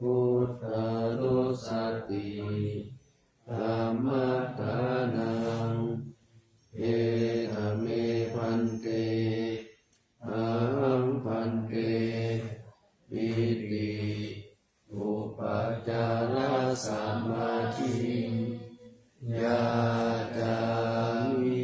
Buddhānussāri dhammaddhānaṃ edha me bhante, ahaṃ bhante iti upācārasamādhiṃ yācāmi.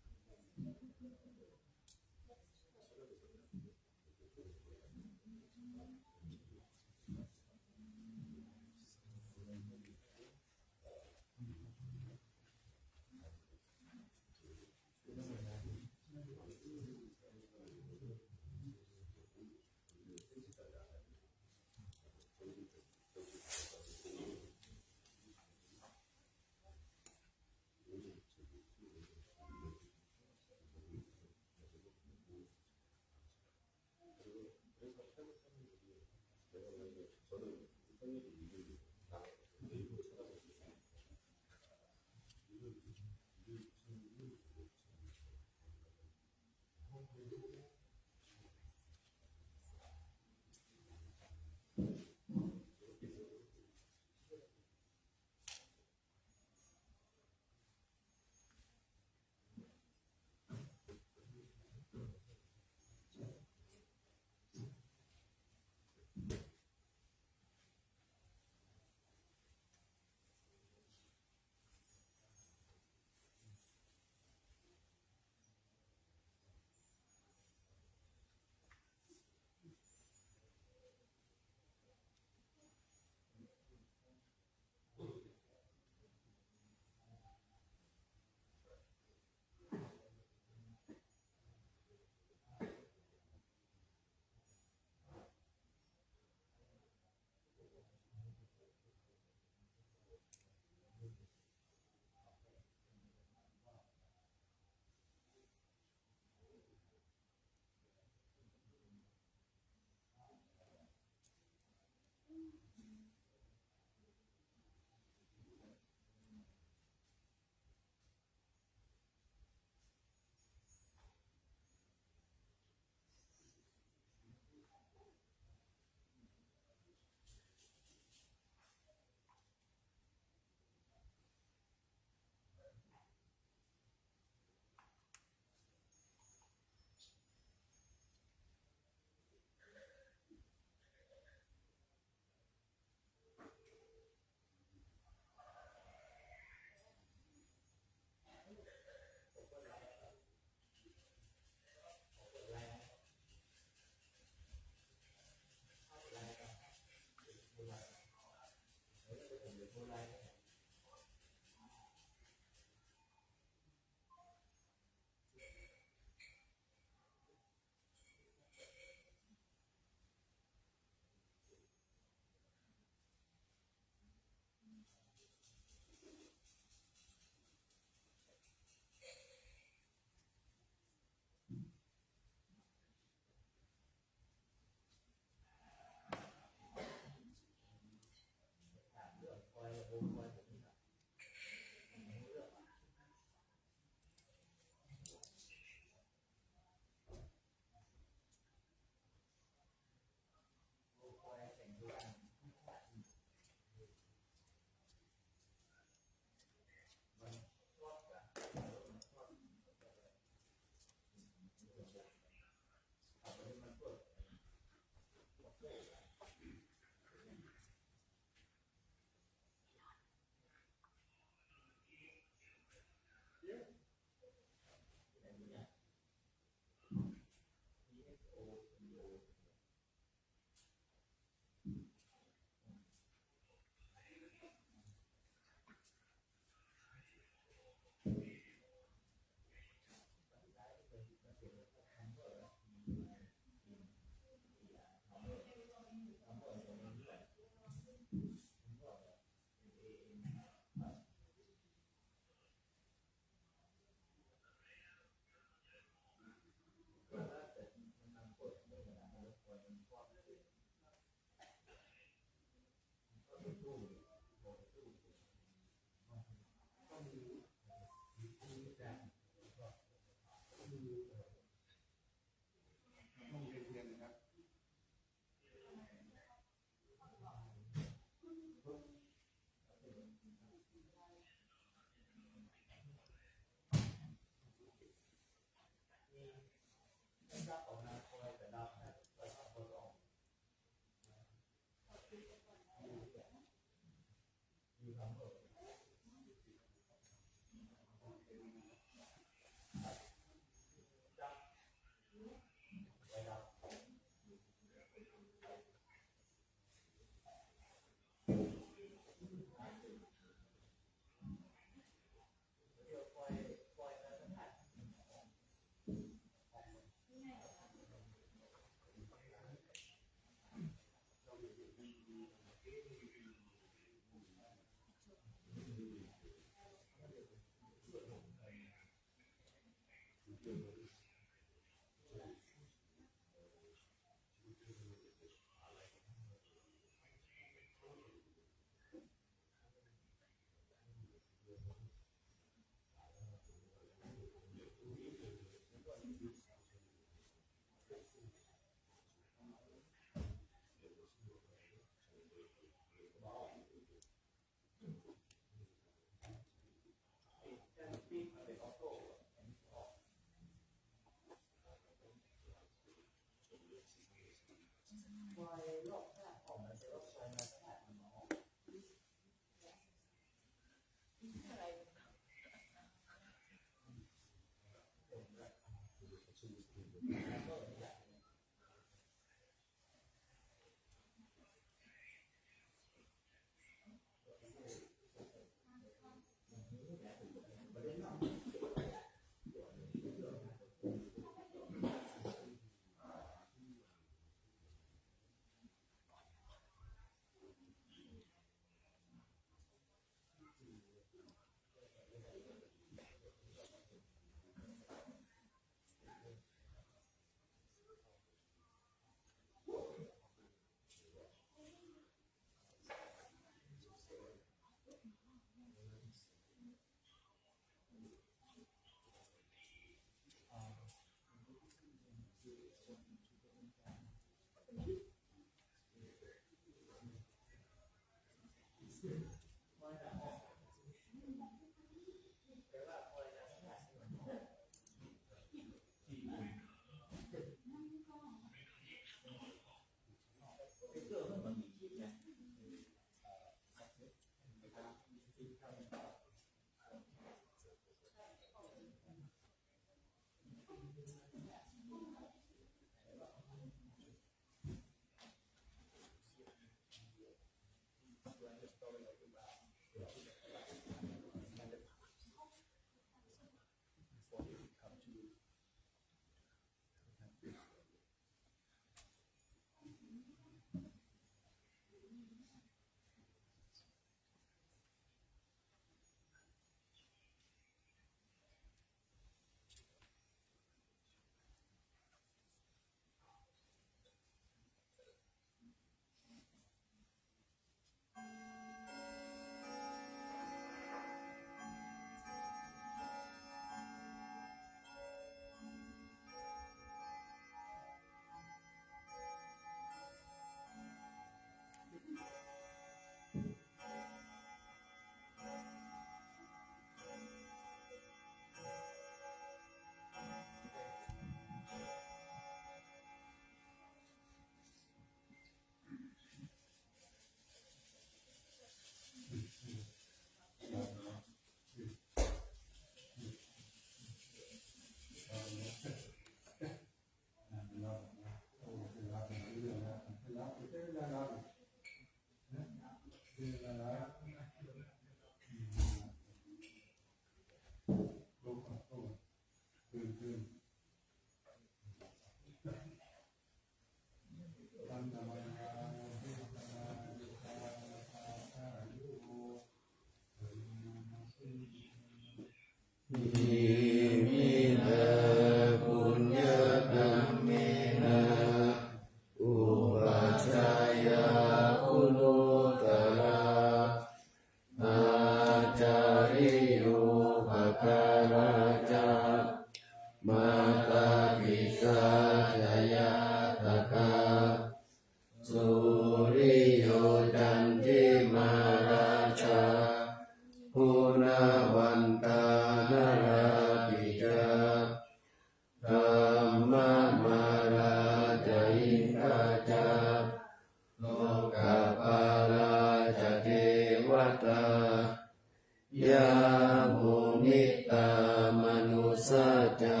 ca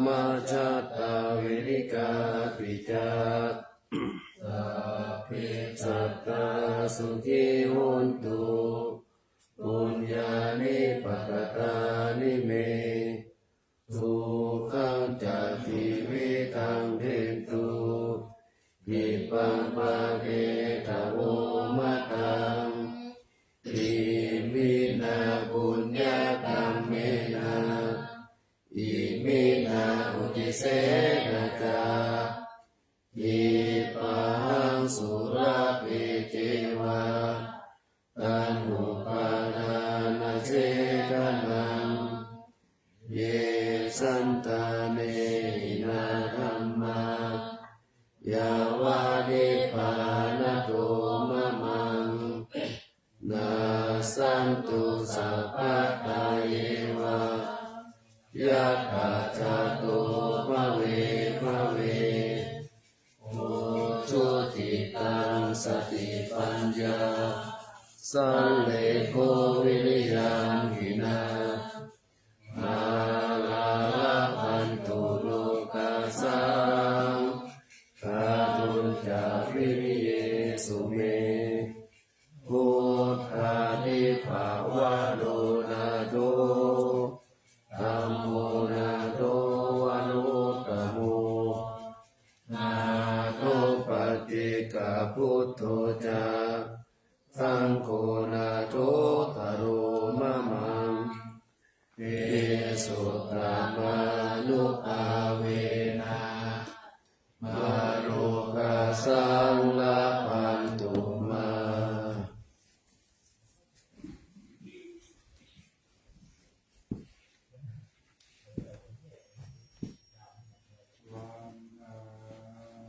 majjhattā verikāpi ca, sabbe sattā sukhī hontu, puññāni pakatāni me, sukhañca tividhaṃ dentu, khippaṃ pāpetha vomataṃ. Iminā puññakammena, iminā uddisena ca, khippāhaṃ sulabhe ceva, taṇhupādānachedanaṃ. Ye santāne hīnā dhammā, yāva nibbānato mamaṃ, nassantu sabbadā yeva, yattha jāto bhave bhave. Ujucittaṃ satipaññā, sallekho viriyamhinā, mārā labhantu nokāsaṃ, kātuñca viriyesu me. Buddhādhipavaro nātho, dhammo nātho varuttamo, nātho paccekabuddho ca, saṅgho nāthottaro mamaṃ. Tesottamānubhāvena, mārokāsaṃ labhantu mā.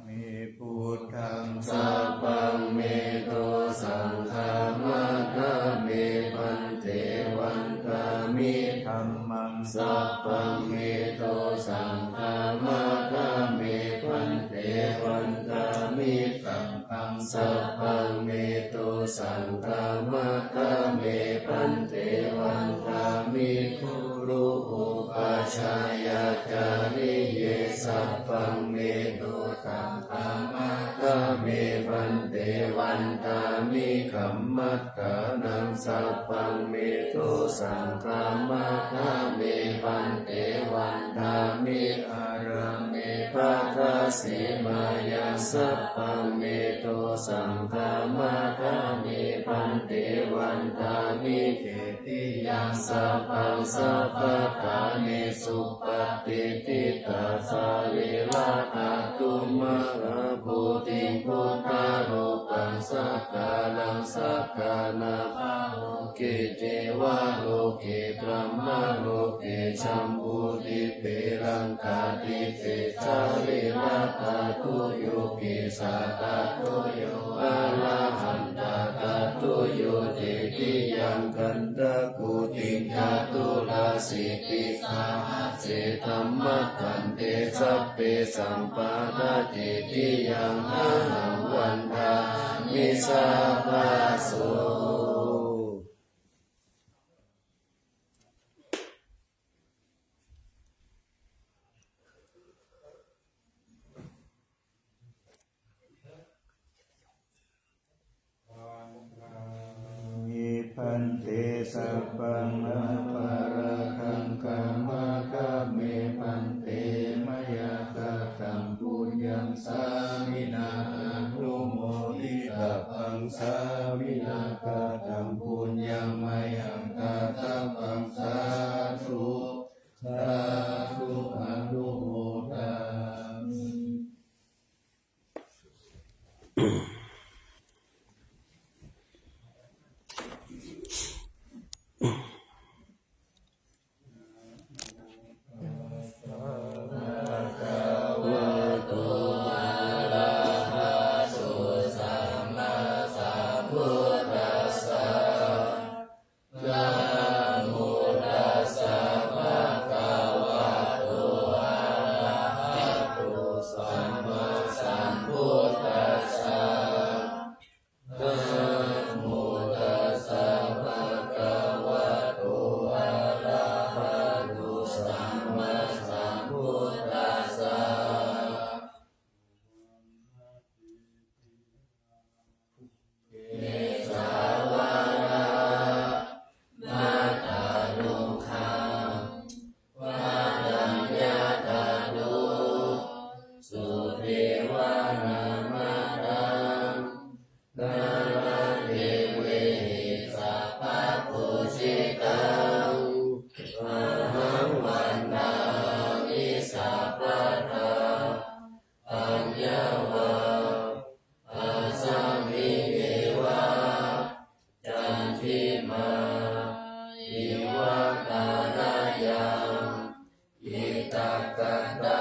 Vandāmi buddhaṃ, sabbaṃ me dosaṅkhamatha me bhante. Vandāmi dhammaṃ, sabbaṃ me dosaṅkhamatha me bhante. Vandāmi saṅghaṃ, sabbaṃ me dosaṅkhamatha me bhante. Vandāmi guru upajjhāyācariye, sabbaṃ me dosaṅkhamatha me bhante. Vandāmi kammaṭṭhānaṃ, sabbaṃ me dosaṅkhamatha me bhante. Vandāmi ārāme baddhasīmāyaṃ, sabbaṃ me dosaṅkhamatha me bhante. Vandāmi cetiyaṃ, sabbaṃ sabbaṭṭhānesu patiṭṭhitā, sārīradhātu mahābodhiṃ buddharūpaṃ sakalaṃ sakāraṃ, pahukī ceva loke brahmaloke jambudīpe laṅkādīpe. Sārīradhātuyo kesādhātuyo arahan tadhātuyo cetiyaṃ gandhakuṭiṃ caturāsītisahassi dhammakkhandhe, sabbesaṃ pāda cetiyaṃ ahaṃ vandāmi sabbaso. Vandāmi bhante sabbaṃ aparādhaṃ khamatha me bhante, mayā kataṃ puññaṃ sāminā anumoditabbaṃ, sāminā kataṃ puññaṃ mayhaṃ dātabbaṃ, sādhu sādhu anumodāmi. Sakkatvā